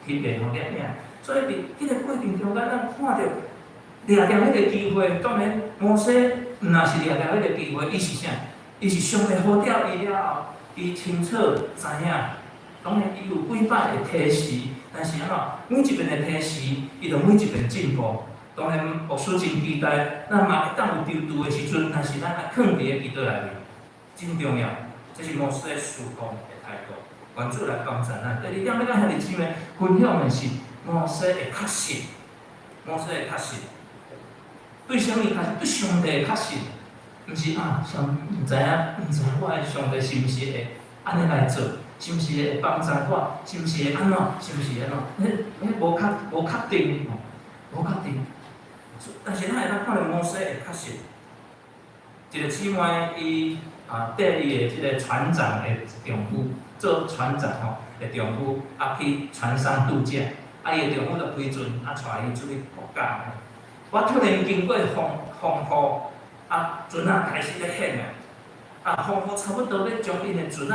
翕的吼攝影。所以佇彼個過程中間，咱看著。掠著彼個機會，當然摩西毋若是掠著彼個機會，伊是啥？伊是上帝呼召伊了後，伊清楚知影。當然伊有幾擺會推辭，但是按怎？每一遍的推辭，伊就每一遍進步。當然牧師真期待，咱嘛會當有躊躇的時陣，但是咱愛囥佇咧基督內面，真重要。這是摩西事奉的態度，願主來幫助咱。第二點欲佮兄弟姊妹分享的是摩西的確信，摩西的確信。對啥物確信？對上帝的確信。毋是啊，上毋知影，毋知我的上帝是毋是會按呢來做，是毋是會幫助我，是毋是會按怎，是毋是按怎？彼彼無確無確定吼，無確定。但是咱會當看著摩西會確實，一個姊妹伊啊綴伊的這個船長的丈夫做船長吼的丈夫啊去船上度假，啊伊的丈夫就開船啊帶伊出去度假。我突然經過風風雨，啊船仔開始咧掀啊，啊風雨差不多欲將𪜶的船仔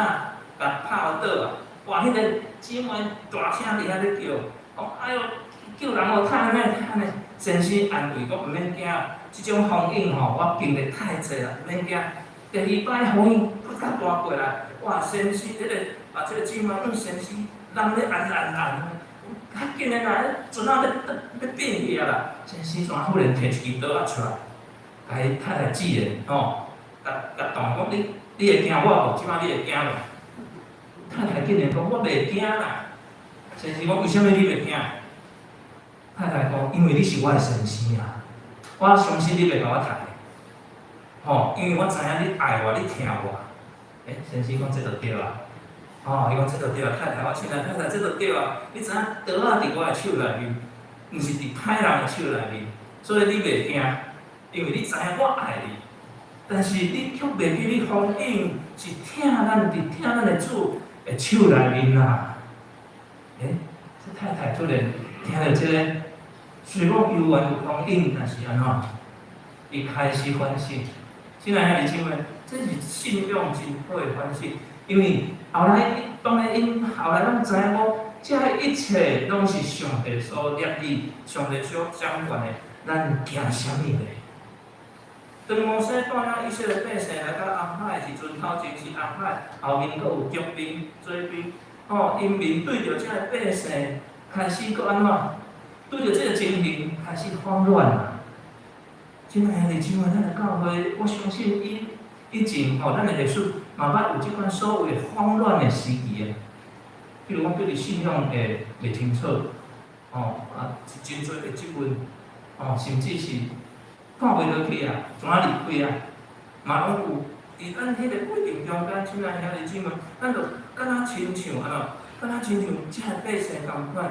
共拍倒啊！哇，彼個姊妹大聲佇遐咧叫，講哎喲，救人哦，較按呢較按呢，先生安慰講毋免驚，這種風湧吼，我經歷太濟啦，毋免驚。第二擺風湧閣較大過來，哇，先生彼個啊，這個姊妹講先生，人咧按按按，較緊的啦，船仔欲欲變去啊啦！先生怎忽然提一支刀仔出來，共伊太太指咧，吼，共共擋講你你會驚我無？這擺你會驚無？太太竟然講我袂驚啦。先生講為啥物你袂驚？太太講因為你是我的先生啊，我相信你袂共我刣，吼，因為我知影你愛我，你疼我。欸，先生講這就對啊，吼，伊講這就對啊，太太，我親愛太太，這就對啊。你知影刀仔佇我的手內面，毋是佇歹人的手內面，所以你袂驚，因為你知影我愛你。但是你卻袂記你風湧是疼咱，佇疼咱的主的手內面啊。欸，這太太突然聽著這個，雖講猶原有風湧，但是按怎？伊開始反省。親愛兄弟姊妹，這是信仰真好的反省，因為後來當然𪜶後來攏知影講，這一切攏是上帝所立意、上帝所掌管的，咱驚啥物呢？當摩西帶領以色列百姓來到紅海的時陣，頭前是紅海，後面閣有敵兵、追兵，吼，𪜶面對著這个百姓，開始閣按怎？對著這個情形開始慌亂啊！親愛兄弟姊妹，咱的教會，我相信以以前吼，咱的歷史嘛捌有這款所謂慌亂的時期啊。比如講，對佇信仰會袂清楚，吼啊，真濟的質問，吼，甚至是看袂落去啊，怎啊離開啊，嘛攏有。佇咱彼個過程中間，親愛兄弟姊妹，咱就敢若親像按怎？敢若親像這个百姓仝款，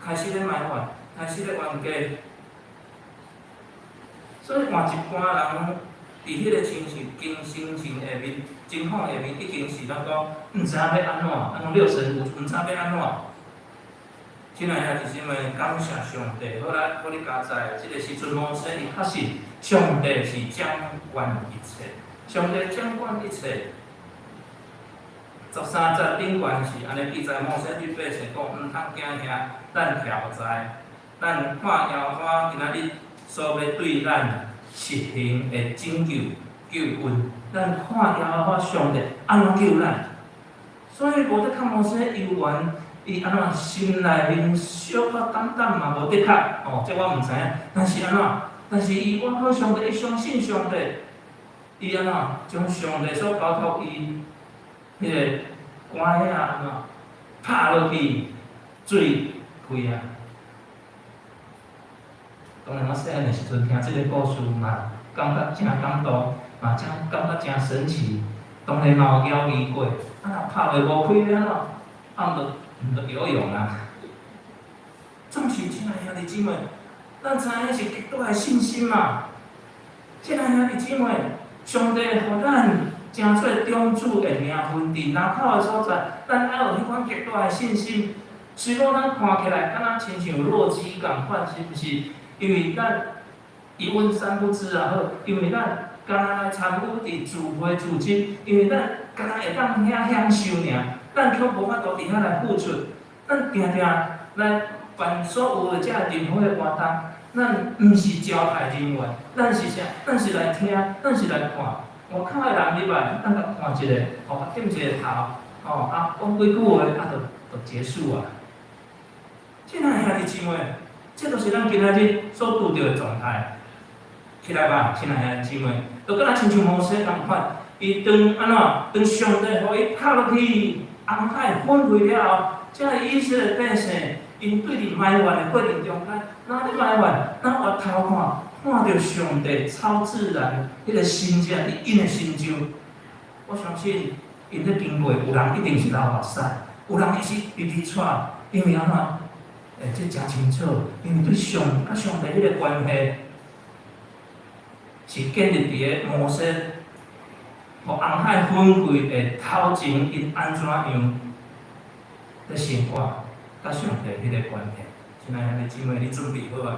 開始咧埋怨，開始咧冤家。所以換一般人佇彼個情形、經心情下面、情況下面，已經是咱講毋知影欲按怎，按怎六神無主，毋知影欲按怎。親愛兄弟姊妹，感謝上帝，好來，予你加載，這個時陣摩西伊確信上帝是掌管一切，上帝掌管一切。13節頂懸是按呢記載，摩西對百姓講：毋通驚嚇，咱徛在，咱看耶和華今仔日所欲對咱實行的拯救救恩，咱看耶和華上帝按怎救咱。所以無的確摩西猶原伊按怎心內面小可膽膽嘛無的確，哦，這我毋知影。但是按怎？但是伊倚靠上帝，伊相信上帝，伊按怎將上帝所交託伊彼個竿仔按怎拍落去水開啊！當然，我細漢的時陣聽這個故事嘛，感覺誠感動，嘛誠感覺誠神奇。當然嘛有猶豫過，啊若拍袂無開按怎？啊毋就毋就游泳啊！總是親愛兄弟姊妹，咱知影是極大的信心嘛。親愛兄弟姊妹，上帝予咱成做長子的名分，佇林口的所在，咱愛有彼款極大的信心。雖講咱看起來敢若親像弱雞仝款，是毋是？因為咱一問三不知也好，因為咱敢若來參與佇聚會組織，因為咱敢若會當遐享受爾，咱卻無法度佇遐來付出。咱定定來辦所有的這個任何的活動，咱毋是招待人員，咱是啥？咱是來聽，咱是來看。外口的人入來，咱共看一下，吼，點一個頭，吼，啊，講幾句話，啊，就就結束啊。親愛兄弟姊妹，這就是咱今仔日所拄著的狀態。起來吧，親愛兄弟姊妹，就敢若親像摩西仝款，伊當按怎？當上帝予伊拍落去，紅海分開了後，這个以色列百姓，𪜶對佇埋怨的過程中間，若咧埋怨，若回頭看，看著上帝超自然彼个神跡佇𪜶的身上，我相信𪜶咧經過，有人一定是流目屎，有人伊是直直喘，因為按怎？欸，這誠清楚，因為對上佮上帝彼个關係是建立佇个摩西予紅海分開的頭前，𪜶按怎樣咧生活，佮上帝彼个關係。親愛兄弟姊妹，你準備好啊？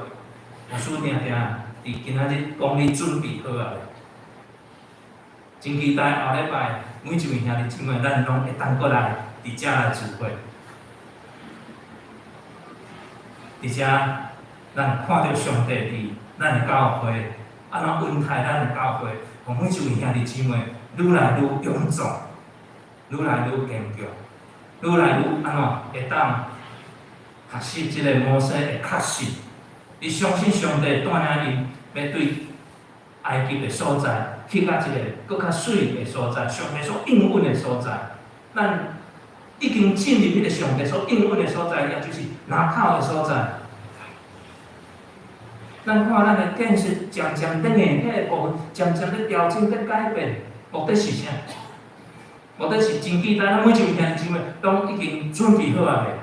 牧師定定佇今仔日講你準備好啊未？真期待後禮拜每一位兄弟姊妹，咱攏會當過來佇遮來聚會，佇遮咱看著上帝佇咱的教會，按怎恩待咱的教會，予每一位兄弟姊妹愈來愈勇壯，愈來愈堅強，愈來愈按怎會當學習這个摩西的確信。伊相信上帝帶領𪜶欲對埃及的所在，去到一个閣較媠的所在，上帝所應允的所在。咱已經進入彼个上帝所應允的所在，也就是拿口的所在。咱看咱的見識漸漸咧硬體的部分，漸漸咧調整、咧改變，目的是啥？目的是真簡單，咱每一位兄弟姊妹攏已經準備好啊未？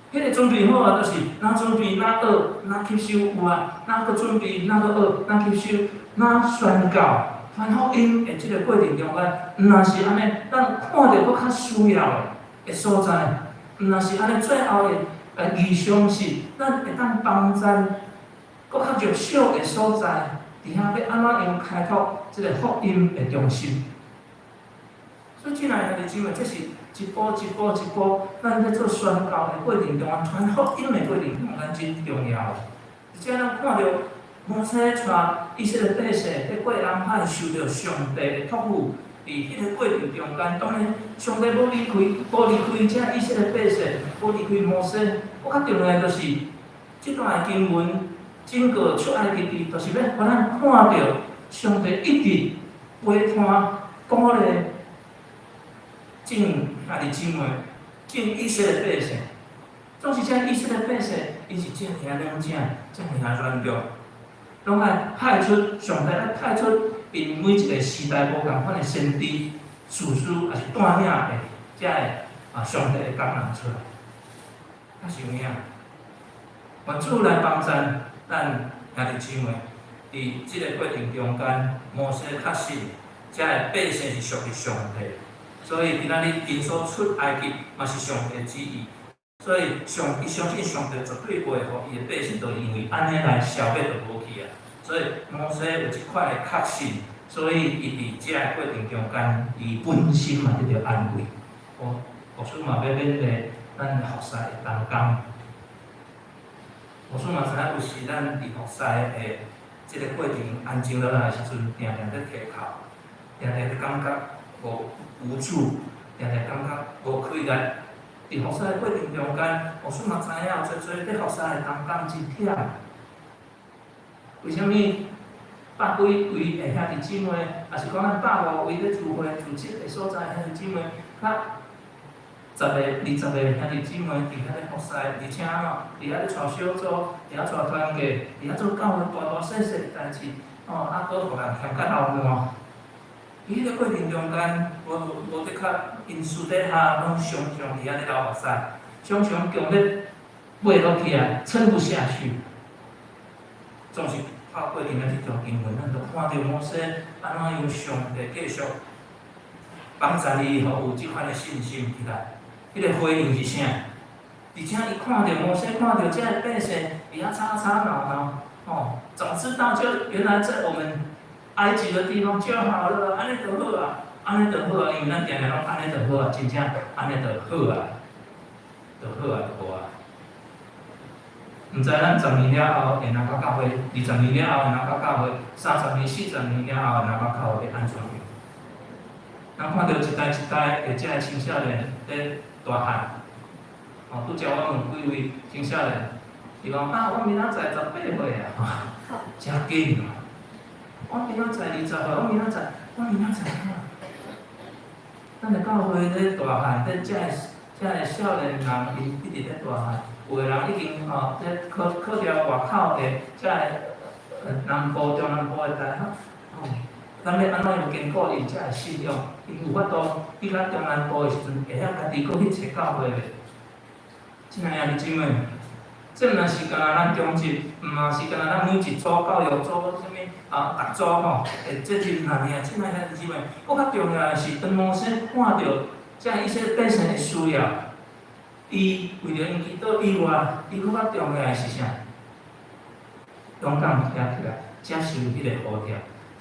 彼个準備好啊，就是若準備，若學，若吸收有啊，若閣準備，若閣學，若吸收，若宣告、傳福音的這个過程中間，毋若是按呢，咱看著閣較需要的所在，毋若是按呢，最後的異象是，咱會當幫贊閣較弱小的所在，佇遐欲按怎樣開拓這个福音的中心。所以，親愛的兄弟姊妹，這是一步一步一步，咱咧做宣教的過程中間，傳福音的過程中間真重要。而且咱看著摩西帶以色列百姓佇過紅海，受著上帝的託付，佇彼个過程中間，當然上帝無離開，無離開這以色列百姓，無離開摩西。閣較重要的就是，這段的經文整個出埃及記，就是欲予咱看著上帝一直陪伴鼓勵眾兄弟姊妹，眾以色列百姓。總是這以色列百姓，𪜶是遮爾軟正，遮爾軟弱，攏愛派出上帝愛派出𪜶每一個時代無仝款的先知、士師，抑是帶領的這个上帝的工人出來，確實有影。願主來幫贊咱兄弟姊妹，佇這个過程中間，摩西確信這个百姓是屬於上帝，所以今仔日𪜶所出埃及嘛是上帝旨意，所以上伊相信上帝絕對袂予伊的百姓，就因為按呢來消滅就無去啊。所以摩西有這款的確信，所以伊佇這个過程中間，伊本身嘛得著安慰。我牧師嘛欲勉勵咱服侍的同工。牧師嘛知影有時咱佇服侍的這个過程安靜落來的時陣，定定咧提哭，定定咧感覺無無助，定定感覺無氣力。佇服侍的過程中間，牧師嘛知影有濟濟咧服侍的同工真忝。為啥物百幾位的兄弟姊妹，抑是講咱150位咧聚會組織的所在兄弟姊妹，較十个、20個兄弟姊妹佇遐咧服侍，而且吼，佇遐咧帶小組，佇遐帶團契，佇遐做教會大大細細的代誌，哦，啊，閣予人嫌甲流汗。佇彼个過程中間，無無的確，𪜶私底下攏常常佇遐咧流目屎，常常強欲袂落去啊，撐不下去。總是透過今仔這段經文，咱就看著摩西按怎樣上帝繼續幫助伊，予有這款的信心起來。彼个回應是啥？而且伊看著摩西，看著這个百姓佇遐吵吵鬧鬧，哦，早知道就原來在我們埃及的地方就好了，按呢就好啊，按呢就好啊，因為咱定定攏按呢就好啊，真正按呢就好啊，就好啊，就無啊。毋知咱十年了後會來到教會，20年了後會來到教會，30年、40年了後會來到教會欲按怎樣？咱看著一代一代的這个青少年咧大漢，哦，拄才我問幾位青少年，伊講啊，我明仔載18歲啊，誠緊啊！我明仔載20歲，我明仔載，我明仔載啊！咱的教會咧大漢，咧這个少年人，𪜶一直咧大漢，有的人已經哦，咧考考著外口的這个南部、中南部的大學，吼，咱欲按怎樣堅固𪜶遮的信仰？𪜶有法度去咱中南部的時陣，會曉家己閣去揣教會袂？親愛兄弟姊妹，這毋若是干焦咱中職，毋嘛是干焦咱每一組教育組啥物啊，逐組吼的責任爾爾。親愛兄弟姊妹，閣較重要的是，當摩西看著遮以色列百姓的需要，伊為著𪜶祈禱以外，伊閣較重要的是啥？勇敢徛起來，接受彼个呼召。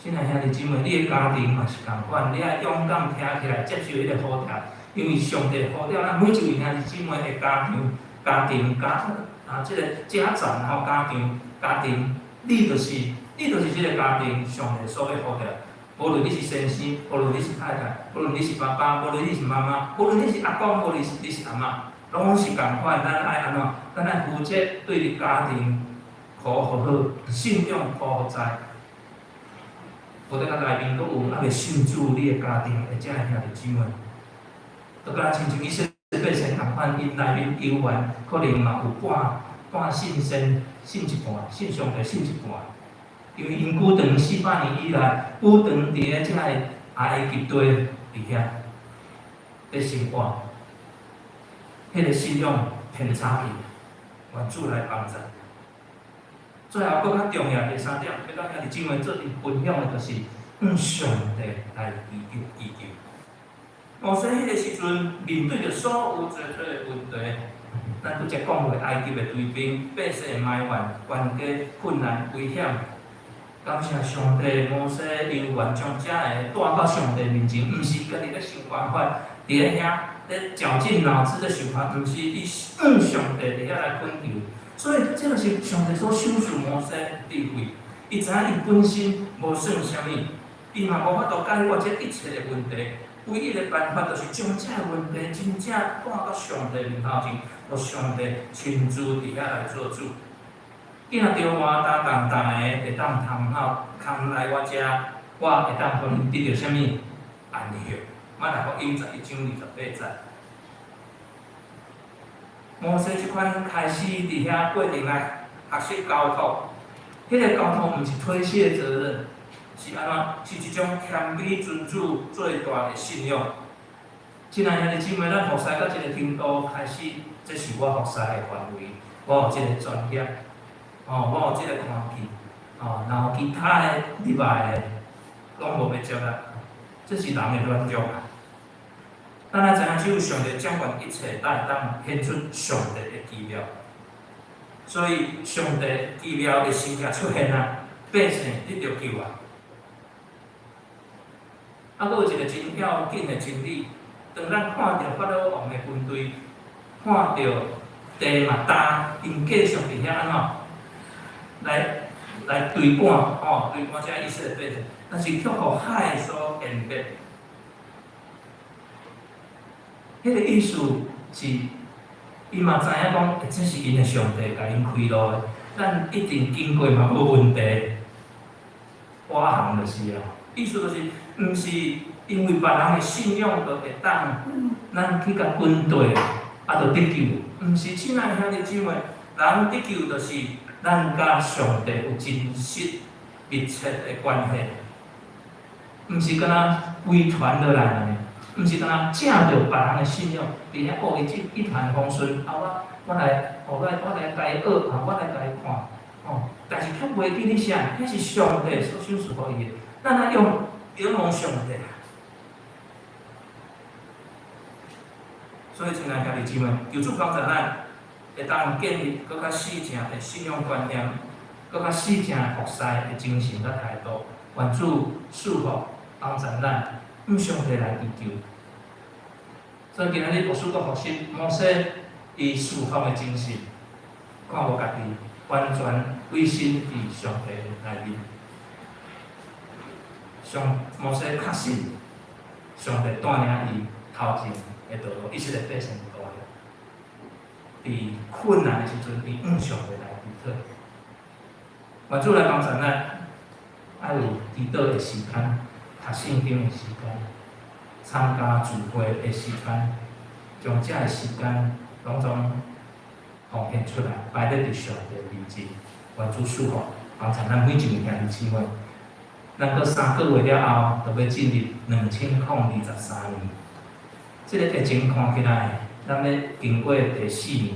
親愛兄弟姊妹，你的家庭嘛是仝款，你愛勇敢徛起來接受彼个呼召，因為上帝呼召咱每一位兄弟姊妹的家庭、家庭、家啊，這個家長吼，家庭、家庭，你就是這个家庭上帝所欲呼召。無論你是先生，無論你是太太，無論你是爸爸，無論你是媽媽，無論你是阿公，無論你是阿嬤，攏是仝款。咱愛按怎？咱愛負責對你家庭呵護好，信仰呵護在。無得甲內面閣有猶未信主，你的家庭的遮的兄弟姊妹，就敢若親像以色列百姓仝款，𪜶內面猶原可能嘛有半半信神，信一半，信上帝信一半。因為𪜶久長400年以來，久長佇咧遮个埃及地佇遐咧生活，彼个信仰偏差去，願主來幫助。最後閣較重要第三點，欲佮兄弟姊妹做陣分享的，就是向上帝來祈求祈求。摩西彼个時陣面對著所有濟濟的問題，咱拄才講過埃及的追兵、百姓的埋怨、冤家、困難、危險。感謝上帝，摩西猶原將遮个帶到上帝面前，毋是家己咧想辦法，佇咧遐咧絞盡腦汁咧想辦法，毋是伊向上帝佇遐來懇求。所以，這個是上帝所賞賜摩西的智慧。伊知影伊本身無算啥物，伊嘛無法度解決這一切的問題。唯一的辦法就是將這個問題真正帶到上帝面頭前，予上帝親自佇遐來做主。見著我擔重擔的會當通吼，扛來我遮，我會當予𪜶得著啥物安息。馬太福音11章28節。摩西這款開始佇遐過程來學習交託，彼個交託毋是推卸責任，是按怎？是一種謙卑尊主最大的信仰。親愛兄弟姊妹，咱服侍到這個程度，開始，這是我服侍的範圍，我有這個專業，哦，我有這個看見，哦，然後其他的入來的，攏無欲接啦，這是人的軟弱啊。咱愛知影，只有上帝掌管一切，才會當顯出上帝的奇妙。所以，上帝奇妙的時刻出現啊，百姓得著救啊。啊，閣有一個真要緊的真理，當咱看著法老王的軍隊，看著地嘛焦，𪜶繼續佇遐按怎來追趕，吼，追趕這以色列百姓，但是卻予海所淹滅。彼個意思是，伊嘛知影講，這是𪜶的上帝共𪜶開路的，咱一定經過嘛無問題。我行就是啊，意思就是，毋是因為別人的信仰就會當，咱去共軍隊啊，就得救。毋是，親愛兄弟姊妹，人得救就是咱佮上帝有真實密切的關係，毋是敢若遺傳落來爾。毋是干焦藉著別人的信仰，佇遐哦，伊這一帆風順，啊我我來，哦我我來共伊學，啊我來共伊看，哦，但是卻袂記得啥，彼是上帝所賞賜予伊的，咱愛用仰望上帝。所以，親愛兄弟姊妹，求主幫助咱，會當建立閣較實正的信仰觀念，閣較實正服侍的精神佮態度，願主賜福幫助咱。向上帝來祈求，所以今仔日牧師閣復習摩西伊事奉的精神，看無家己完全委身佇上帝內面。上摩西確信上帝帶領伊頭前的道路，以色列百姓的道路。佇困難的時陣，伊向上帝來祈禱。願主來幫助咱，愛有祈禱的時間。讀聖經的時間，參加聚會的時間，將這个時間攏總奉獻出來，擺佇上帝面前，願主賜福。幫助咱每一位兄弟姊妹。咱閣3個月了後，就欲進入2023年。這个疫情看起來，咱欲經過第四年，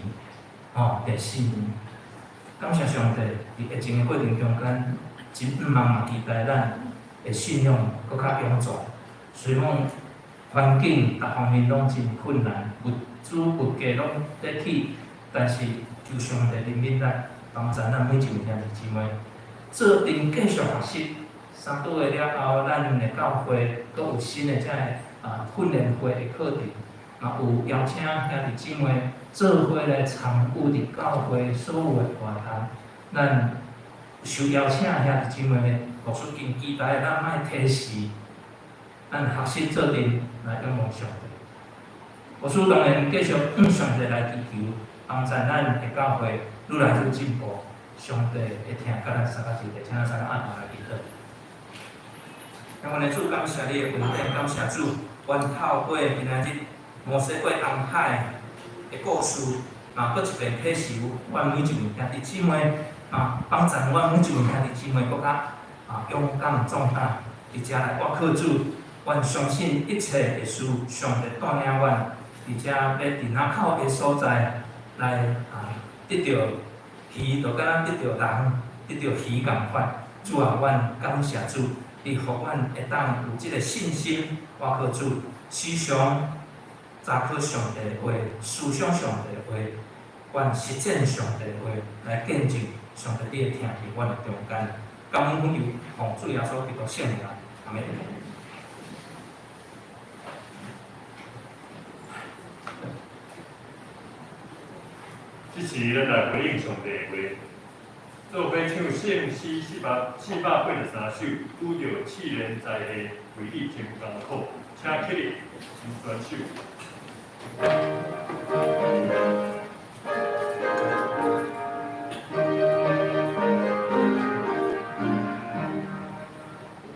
吼，第四年。感謝上帝，佇疫情的過程中間，真毋茫嘛期待咱的信仰閣較勇壯。雖講環境逐方面攏真困難，物資物價攏咧起，但是求上帝憐憫咱，幫助咱每一位兄弟姊妹，做陣繼續學習。3個月了後，咱的教會閣有新的這个訓練會的課程，嘛有邀請兄弟姊妹做伙來參與佇教會所有的活動。咱受邀請的兄弟姊妹呢，牧師真期待咱莫提時，咱學習做陣來仰望上帝。牧師當然繼續向上帝來祈求，幫助咱的教會愈來愈進步。上帝會聽佮咱三個一個，請咱三个按頭來祈禱。阮的主，感謝你的恩典，感謝主，阮透過今仔日摩西過紅海的故事，嘛，閣一遍啟示阮每一位兄弟姊妹，幫助阮每一位兄弟姊妹閣較勇敢壯膽，佇遮來倚靠主。阮相信一切的事，上帝帶領阮佇遮欲佇若口的所在來得著魚，就敢若得著人，得著魚仝款。主啊，阮感謝主。你予阮會當有這个信心，倚靠主，時常查考上帝的話，思想上帝的話，阮實踐上帝的話，來見證上帝你的疼佇阮的中間。感恩奉求奉主耶穌基督聖名，阿們。這時，咱來回應上帝的話。做伙唱聖詩483首，拄著試煉災禍，為你真艱苦，請起立，請舉手。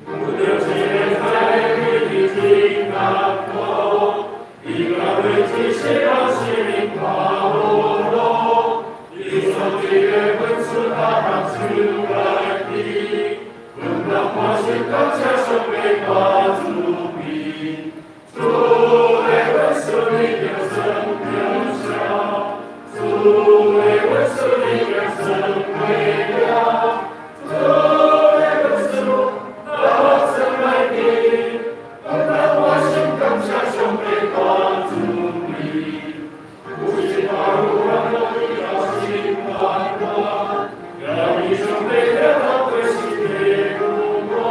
拄著試煉災禍，為你真艱苦，伊甲為一世人生命看無路，伊所賜的恩賜逐項手內底，阮當歡喜感謝上帝大慈悲，主的恩賜你著算著數，主的恩賜你著算過了，主的恩賜大算內底，阮當歡喜感謝上帝大慈悲，有一大有人落伫到心肝肝，要伊上帝的头过身体不断，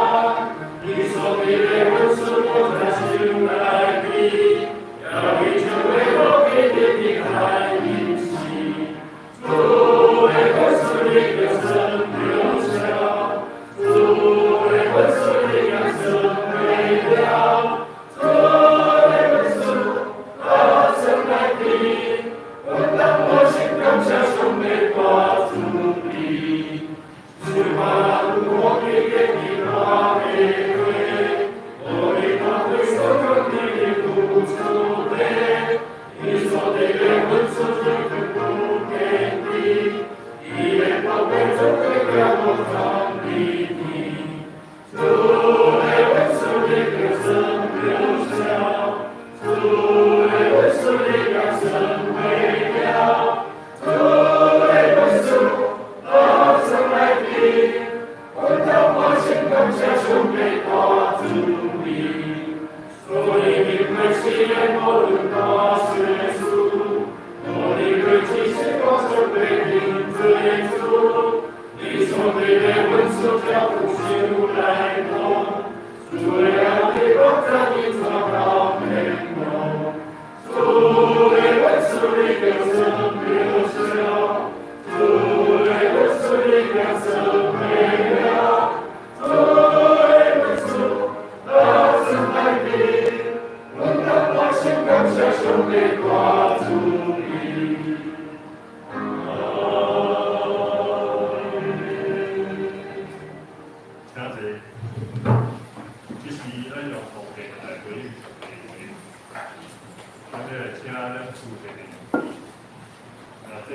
伊所赐的恩賜我在手內底，要伊將的福氣得伫海面時，主的恩賜你著算著數，主的恩賜你著算過了，主的恩賜大算內底，阮當歡喜感謝上帝大慈悲。想看人有福氣的佇大的話，無你當為所講的付出的，伊所得的恩賜最不堅定，伊的寶貝總會叫我藏佇天。主的恩賜你著算著數，主的恩賜你著算過了，主的恩賜大算內底，阮當歡喜感謝上帝大慈悲。所以經過試煉，無論大小事，無你過只是講上帝認罪主，你所得的恩賜才有手來講，主的愛你講在你傳到天堂，主的恩賜你著算著數，主的恩賜你著算過了，主的恩賜大算內底，阮當歡喜感謝上帝大慈悲。阿們。請坐。這時，咱用奉獻來回應上帝的話。咱來請咱負責的阿姐。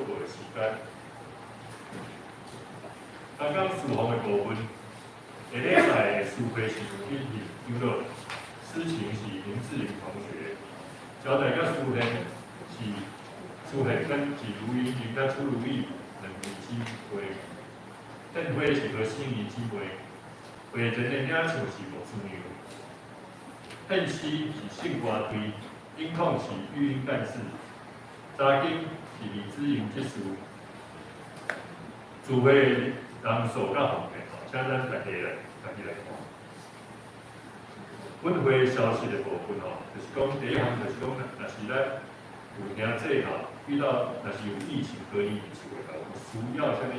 告的時間。剛剛侍奉的部分，下禮拜的司會是劉品賢長老，司琴是林志玲同學，交代佮司獻是司獻跟是盧云玲佮朱如意兩位姊妹，獻花是何心怡姊妹，會前的領唱是牧師娘，獻詩是聖歌隊，音控是育英幹事，查經是李姿瑩執事，聚會人數佮奉獻吼，請咱大家來看。本會消息的部分吼，就是講第一項就是講，若是咱有兄弟吼，遇到若是有疫情隔離佇厝的，有需要啥物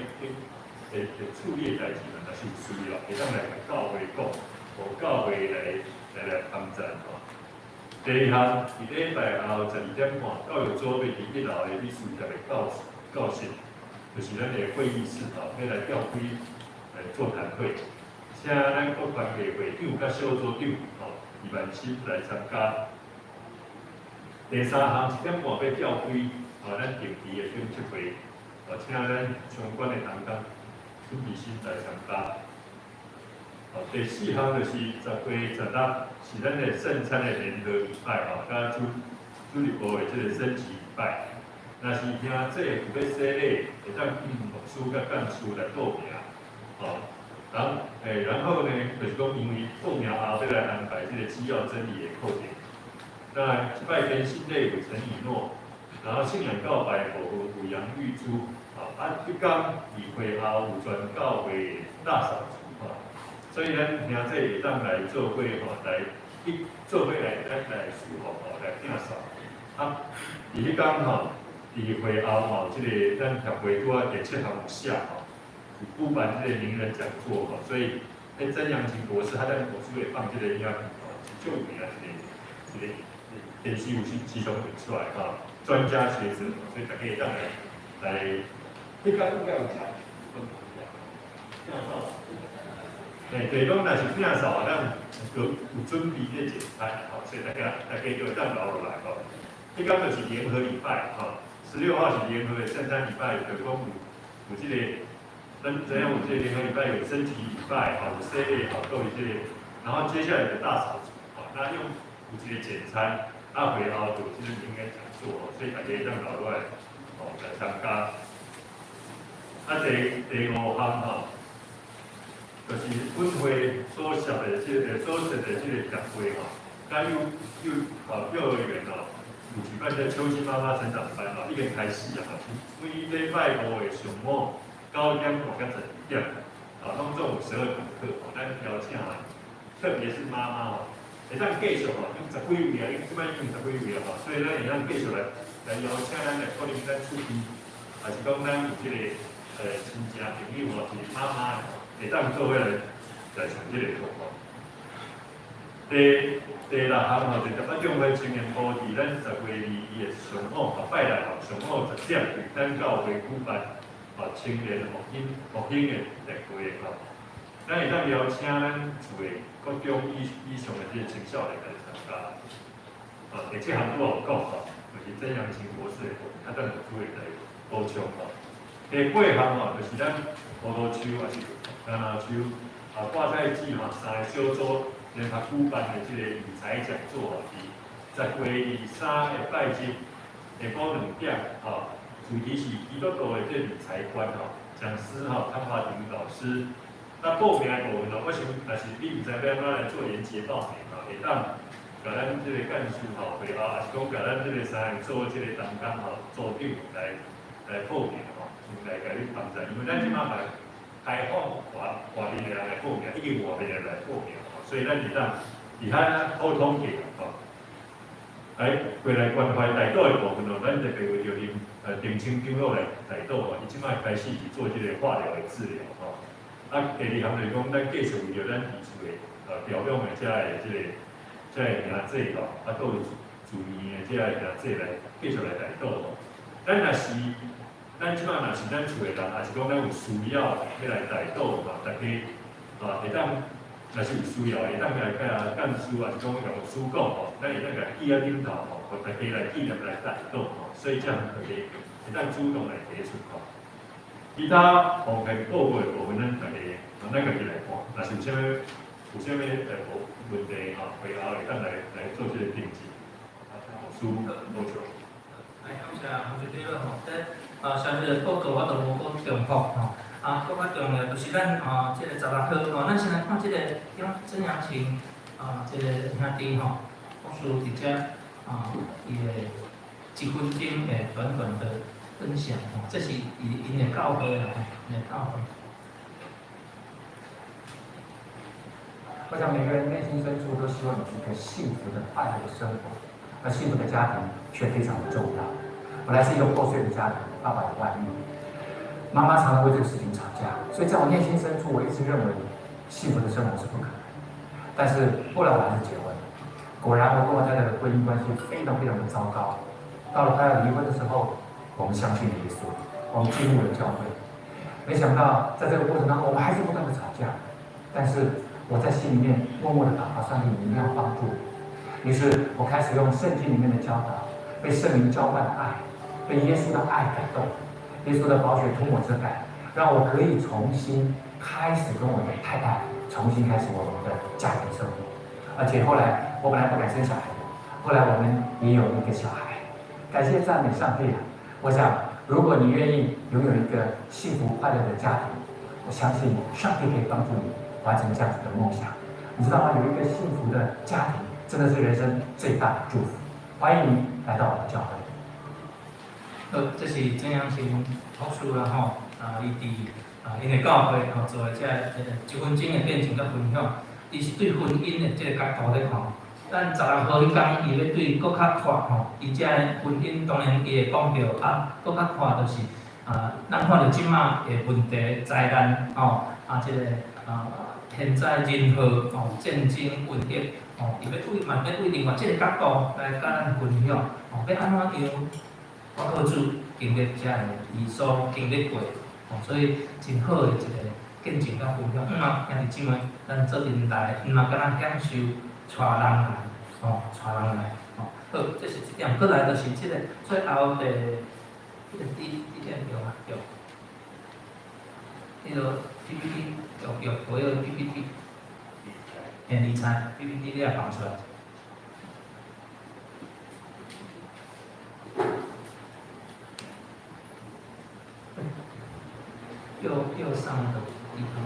會處理的代誌嘛，若是有需要，會當來共教會講，予教會來幫贊吼。第二項，佇禮拜後12點半，教育組欲佇一樓的美術協的教室，就是咱的會議室吼，欲來召開座談會，請咱各團體會長佮小組長吼，李萬新來參加。第三項，1點半欲召開吼，咱定期的檢測會，請咱相關的同工孫比新來參加。第四項就是10月16，是咱的聖餐的聯合禮拜吼，佮主日部的這個升旗禮拜。若是兄弟有欲洗禮，會當牧師佮幹事來報名，吼。然後呢，就是講因為報名後欲來安排這個基要真理的課程。那這擺更新禮有陳以諾，然後信仰告白部分有楊玉珠，啊，彼工禮會後有全教會大掃除，吼。所以咱兄弟會當來做伙吼，來去做伙來侍奉吼，來摒掃。啊，佇彼工吼，佇會後吼，這個咱協會拄仔第七項有寫吼，有舉辦這個名人講座吼，所以彼曾陽晴博士他在博士會放這個影片吼，是足有名一個電視有時常會出來吼，專家學者，所以大家會當來，彼工應該有食，摒掃。就是講，若是摒掃，咱有準備咧簡餐，吼，所以大家就會當留落來吼。彼工就是聯合禮拜，吼，16號是聯合的聖餐禮拜，就講有這個，咱知影有這個聯合禮拜有升旗禮拜，吼，有洗禮，吼，都有這個，然後接下來就大掃除，吼，那用有一個簡餐，啊，會後就有這個名人講座，所以大家會當留落來，吼，來參加。啊，第五項吼，就是本會所設的這個所設的這個協會吼，佮幼兒園吼，有舉辦這秋季媽媽成長班吼，已經開始啊，是每禮拜五的上午9點半到12點，啊，攏總有12堂課，吼，咱邀請特別是媽媽吼，會當繼續吼，用十幾位啊，這擺已經十幾位啊，吼，所以咱會當繼續來邀請咱來可能咱厝邊，還是講咱有這個親戚朋友吼，是媽媽。會當做伙來上這個課吼。第六項吼，就台北教會青年部佇咱10月2日的上午，拜六吼上午10點，佇咱教會舉辦吼青年復興的特會吼。咱會當邀請咱厝的國中以上的這個青少年來參加。啊，第七項拄仔有講吼，就是曾陽晴博士的課，啊，等有機會來補充吼。第八項吼，就是咱葡萄樹抑是橄欖樹啊，掛菜季吼，三個小組聯合舉辦的這個理財講座吼，佇10月23的拜日下晡2點吼，主題是基督徒的這理財觀吼，講師吼湯華婷老師。那報名的部分吼，我想若是你毋知欲按怎來做連結報名吼，會當共咱這個幹事吼會後，抑是講共咱這個三個組這個同工吼組長來報名吼，來共你幫助，因為咱這擺嘛開放外面的人來報名，已經外面的人來報名吼，所以咱會當佇遐溝通起吼。來過來關懷代禱的部分哦，咱特別為著恁定清長老來代禱吼，伊這擺開始是做這個化療的治療吼。啊，第二項就是講，咱繼續為著咱佇厝的調養的這個兄弟吼，啊，閣有住院的這个兄弟來繼續來代禱吼。咱若是咱這擺若是咱厝的人，抑是講咱有需要欲來代禱吼，大家啊會當若是有需要，會當來共幹事，抑是講共牧師講吼，咱會當共記佇頂頭吼，予大家來紀念來代禱吼。所以這樣大家會當主動來提出吼。其他公開報告的部分，咱家己，咱家己來看。若是有啥物問題吼，會後會當來做這個定制。啊，請牧師補充。來，感謝洪局長吼，這小小的報告我都無閣重複吼。啊，閣較重要就是咱啊，這個16號吼，咱先來看這個曾陽晴啊，這個兄弟吼，牧師佇遮啊，伊的一分鐘的短短的分享吼，這是伊𪜶的教會啦，𪜶的教會。我想每個人內心深處都希望有一個幸福的、快樂的生活，而幸福的家庭卻非常的重要。我來自一個破碎的家庭，爸爸有外遇，媽媽常常為這個事情吵架，所以在我內心深處，我一直認為幸福的生活是不可能。但是後來我還是結婚了，果然我跟我太太的婚姻關係非常非常的糟糕。到了快要離婚的時候，我們相信了耶穌，我們進入了教會。沒想到在這個過程當中，我們還是不斷的吵架，但是我在心裡面默默的禱告，上帝，你一定要幫助我。於是我開始用聖經裡面的教導，被聖靈澆灌的愛，被耶穌的愛感動，耶穌的寶血塗抹遮蓋，讓我可以重新開始跟我的太太重新開始我們的家庭生活。而且後來我本來不敢生小孩的，後來我們也有一個小孩。感謝讚美上帝啊！我想，如果你願意擁有一個幸福快樂的家庭，我相信上帝可以幫助你完成這樣子的夢想。你知道嗎？有一個幸福的家庭，真的是人生最大的祝福。歡迎你來到我們教會。好，這是曾陽晴牧師啦吼，啊，伊佇啊，𪜶的教會吼做的這個一分鐘的見證佮分享，伊是對婚姻的這個角度咧看。咱16號彼工，伊欲對閣較闊吼，伊這個婚姻當然伊會講著啊，閣較闊就是啊，咱看著這馬的問題災難吼，啊，這個啊，天災人禍吼，戰爭瘟疫吼，伊欲對嘛欲對另外這個角度來佮咱分享吼，欲按怎樣我靠主經歷這個伊所經歷過，吼，所以真好的一個見證佮分享。毋嘛，兄弟姊妹，咱做陣來，毋嘛敢若享受帶人來，吼，帶人來，吼。好，這是一點。閣來就是這個最後的彼個第點對啊，對。彼個 PPT，對對，我有 PPT。嘿，理財 PPT 你也放出來。右上的地方。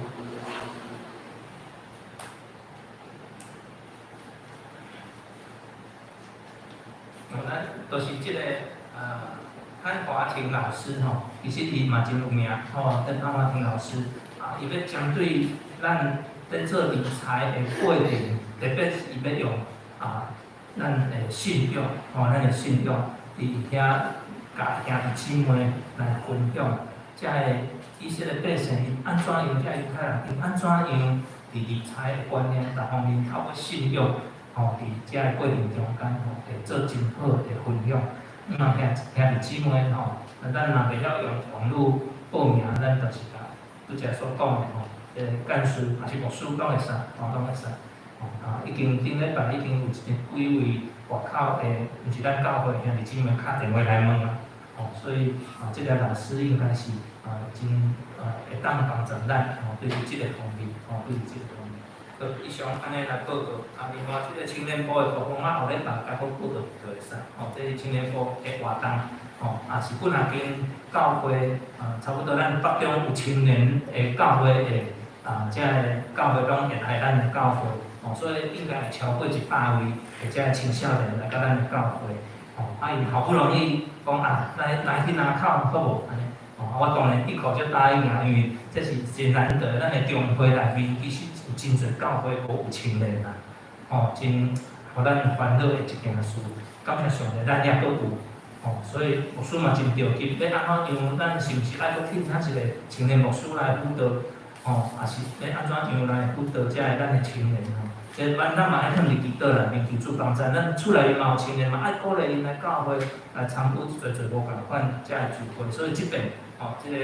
咱就是這個潘華婷老師吼，其實伊嘛真有名吼，這潘華婷老師啊，伊欲針對咱咧做理財的過程，特別是伊欲用啊，咱的信仰吼，咱的信仰佇遐共兄弟姊妹來分享，這个以色列百姓𪜶按怎樣，這猶太人𪜶按怎樣佇理財的觀念各方面透過信仰吼，佇這个過程中間吼，會做真好的分享。嘛，兄弟姊妹吼，咱若袂曉用網路報名，咱就是共拄才所講的吼，這個幹事抑是牧師攏會使，吼攏會使。吼啊，已經頂禮拜已經有一幾位外口的，毋是咱教會兄弟姊妹敲電話來問啊。吼，所以啊，這個老師應該是啊，真啊會當幫助咱吼，對於這個方面，吼，對於這個方面。好，以上按呢來報告。啊，另外這個青年部的部分，我後禮拜該閣報告就會使。吼，這是青年部的活動，吼，也是幾若間教會，啊，差不多咱北中有青年的教會的，啊，這個教會攏會來咱的教會，吼，所以應該會超過100位的這個青少年來到咱的教會，吼，啊，𪜶好不容易講啊，來去林口好無？按呢，吼，我當然一口就答應啊，因為這是真難得，咱的中會內面其實有真濟教會無有青年啊，吼，真予咱煩惱的一件事。感謝上帝，咱也閣有，吼，所以牧師嘛真著急，欲按怎樣？咱是毋是愛閣聘請一個青年牧師來輔導？吼，抑是欲按怎樣來輔導這个咱的青年吼？這咱嘛愛囥佇祈禱內面求主幫助。咱厝內面嘛有青年嘛，愛鼓勵𪜶來教會來參與濟濟無仝款這个聚會。所以這邊吼，這個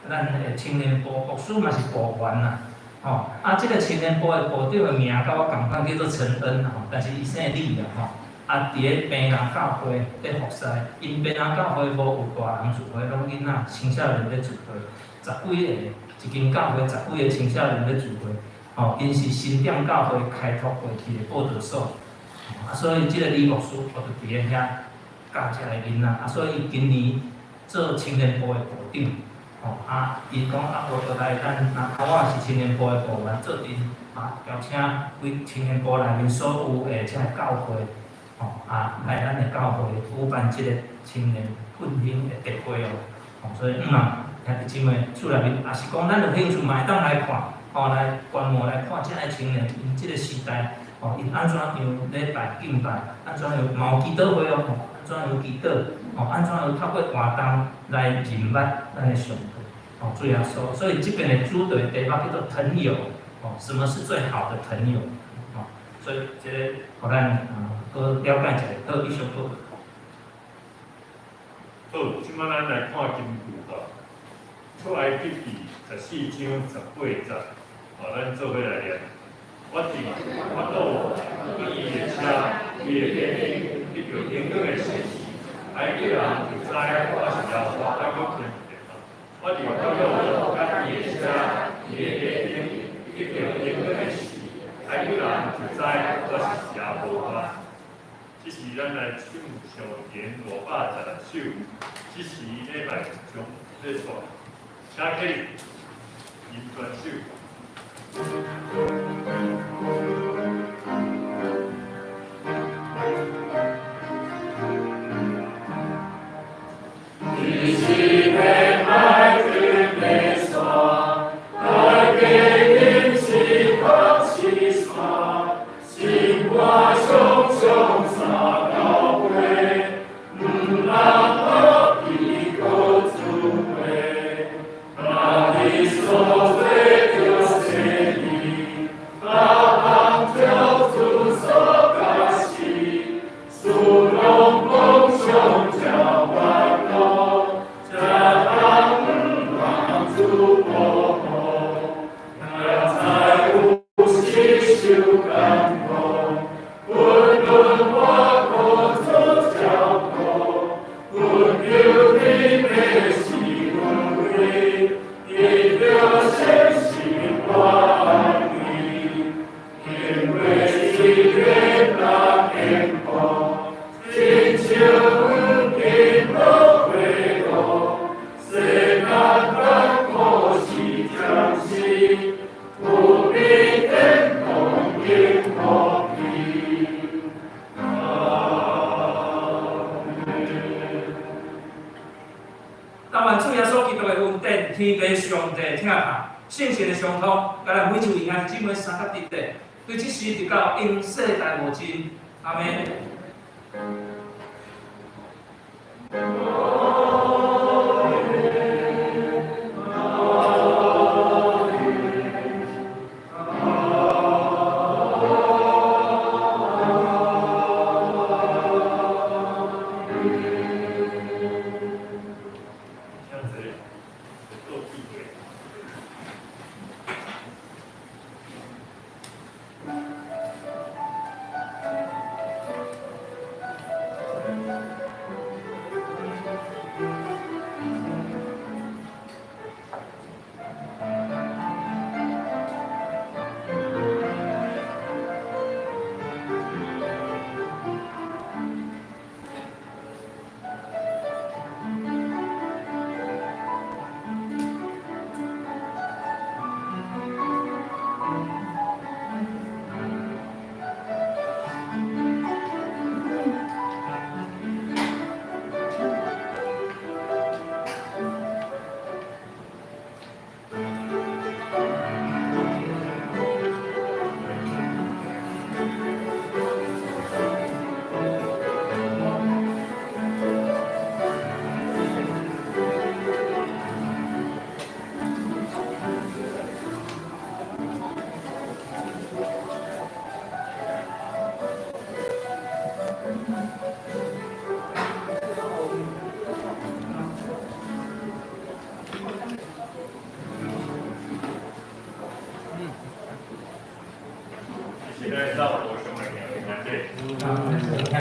咱的青年部牧師嘛是部員啦，吼啊，這個青年部的部長的名佮我仝款叫做陳恩吼，但是伊姓李啦吼。啊，佇咧平南教會咧服侍，𪜶平南教會無有大人聚會，攏囡仔青少年咧聚會，十幾个，一間教會十幾个青少年咧聚會，吼，𪜶是新店教會開拓過去的報道所，啊，所以這个李牧師我就佇咧遐教這个囡仔，啊，所以今年做青年部的部長，吼，啊，伊講啊，無就來咱，啊，我是青年部的部員，做陣啊，邀請規青年部內面所有的這个教會，吼，啊，來咱的教會舉辦這个青年奮興的特會哦，吼，所以嘛，兄弟姊妹厝內面，也是講咱有興趣嘛會當來看，吼，來觀摩來看這个青年，𪜶這个時代，吼，𪜶按怎樣禮拜敬拜，按怎樣嘛有祈禱會哦，吼，按怎樣祈禱，吼，按怎樣透過活動來認捌咱的上帝，吼，主耶穌。所以這邊的主題題目叫做朋友，吼，什麼是最好的朋友？吼，所以這个，予咱啊，閣了解一下，好，以上報告。好，這擺咱來看金句吼，出埃及記14章18節，吼，咱做伙來念。我佇法老佮伊的車、伊的馬，得著榮光的時，埃及人就知我是耶和華。咱閣聽一遍吼。我佇法老佮伊的車、伊的馬得著榮光的時，埃及人就知我是耶和華。這時咱來唱上弦516首，這時禮拜將咧煞，請起吟全首。你是欲愛情的山，來過人是白痴山，心肝常常三交杯，毋通何必閣聚會？若你所做著細膩，若通照主所教示，事攏講上才法度，才通毋通主保護。若知有時受艱苦，無論偌苦做照顧，阮求你的是阮為，得著誠心願意，因為一個人幸福，親像黃金落花露，世間艱苦是暫時，不比天堂幸福美。阿們。但願主耶穌基督的恩典，天父上帝疼愛，聖神的相通，共咱每一位兄弟姊妹相佮佇咧，對這時直到永世代無盡。阿們。請坐，做智慧。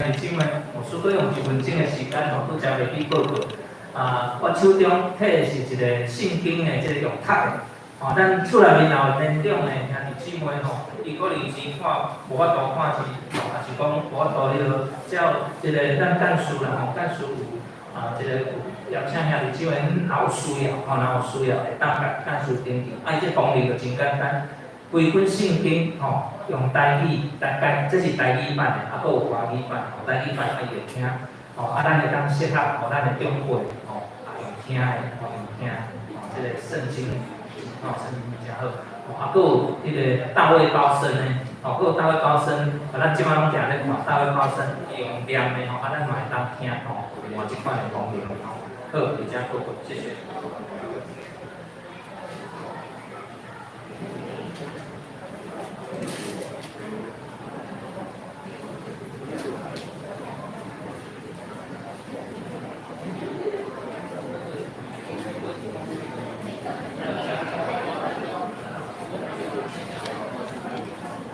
兄弟姊妹，牧師閣用一分鐘的時間吼，拄才袂記報告。啊，我手中提的是一個聖經的這個用讀的。吼，咱厝內面若有年長的兄弟姊妹吼，伊可能以前看無法度看字，吼，抑是講無法度彼落，照這個咱幹事啦吼，幹事有啊，這個有邀請兄弟姊妹，若有需要吼，若有需要會當共幹事登記。啊，伊這功能就真簡單，規本聖經吼，用台語，大概這是台語版的，啊，閣有華語版，吼，台語版啊伊會聽，吼，啊，咱會當適合吼，咱的長輩吼，啊用聽的，吼用聽，吼，這個聖經，吼，聖經誠好，吼，啊，閣有彼個大衛高升的，吼，閣有大衛高升，啊，咱這擺攏定咧看大衛高升，伊用念的吼，啊，咱嘛會當聽，吼，有另外這款的功能，吼，好，佇遮報告，謝謝。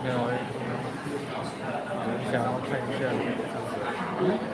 沒有，我想要看一下。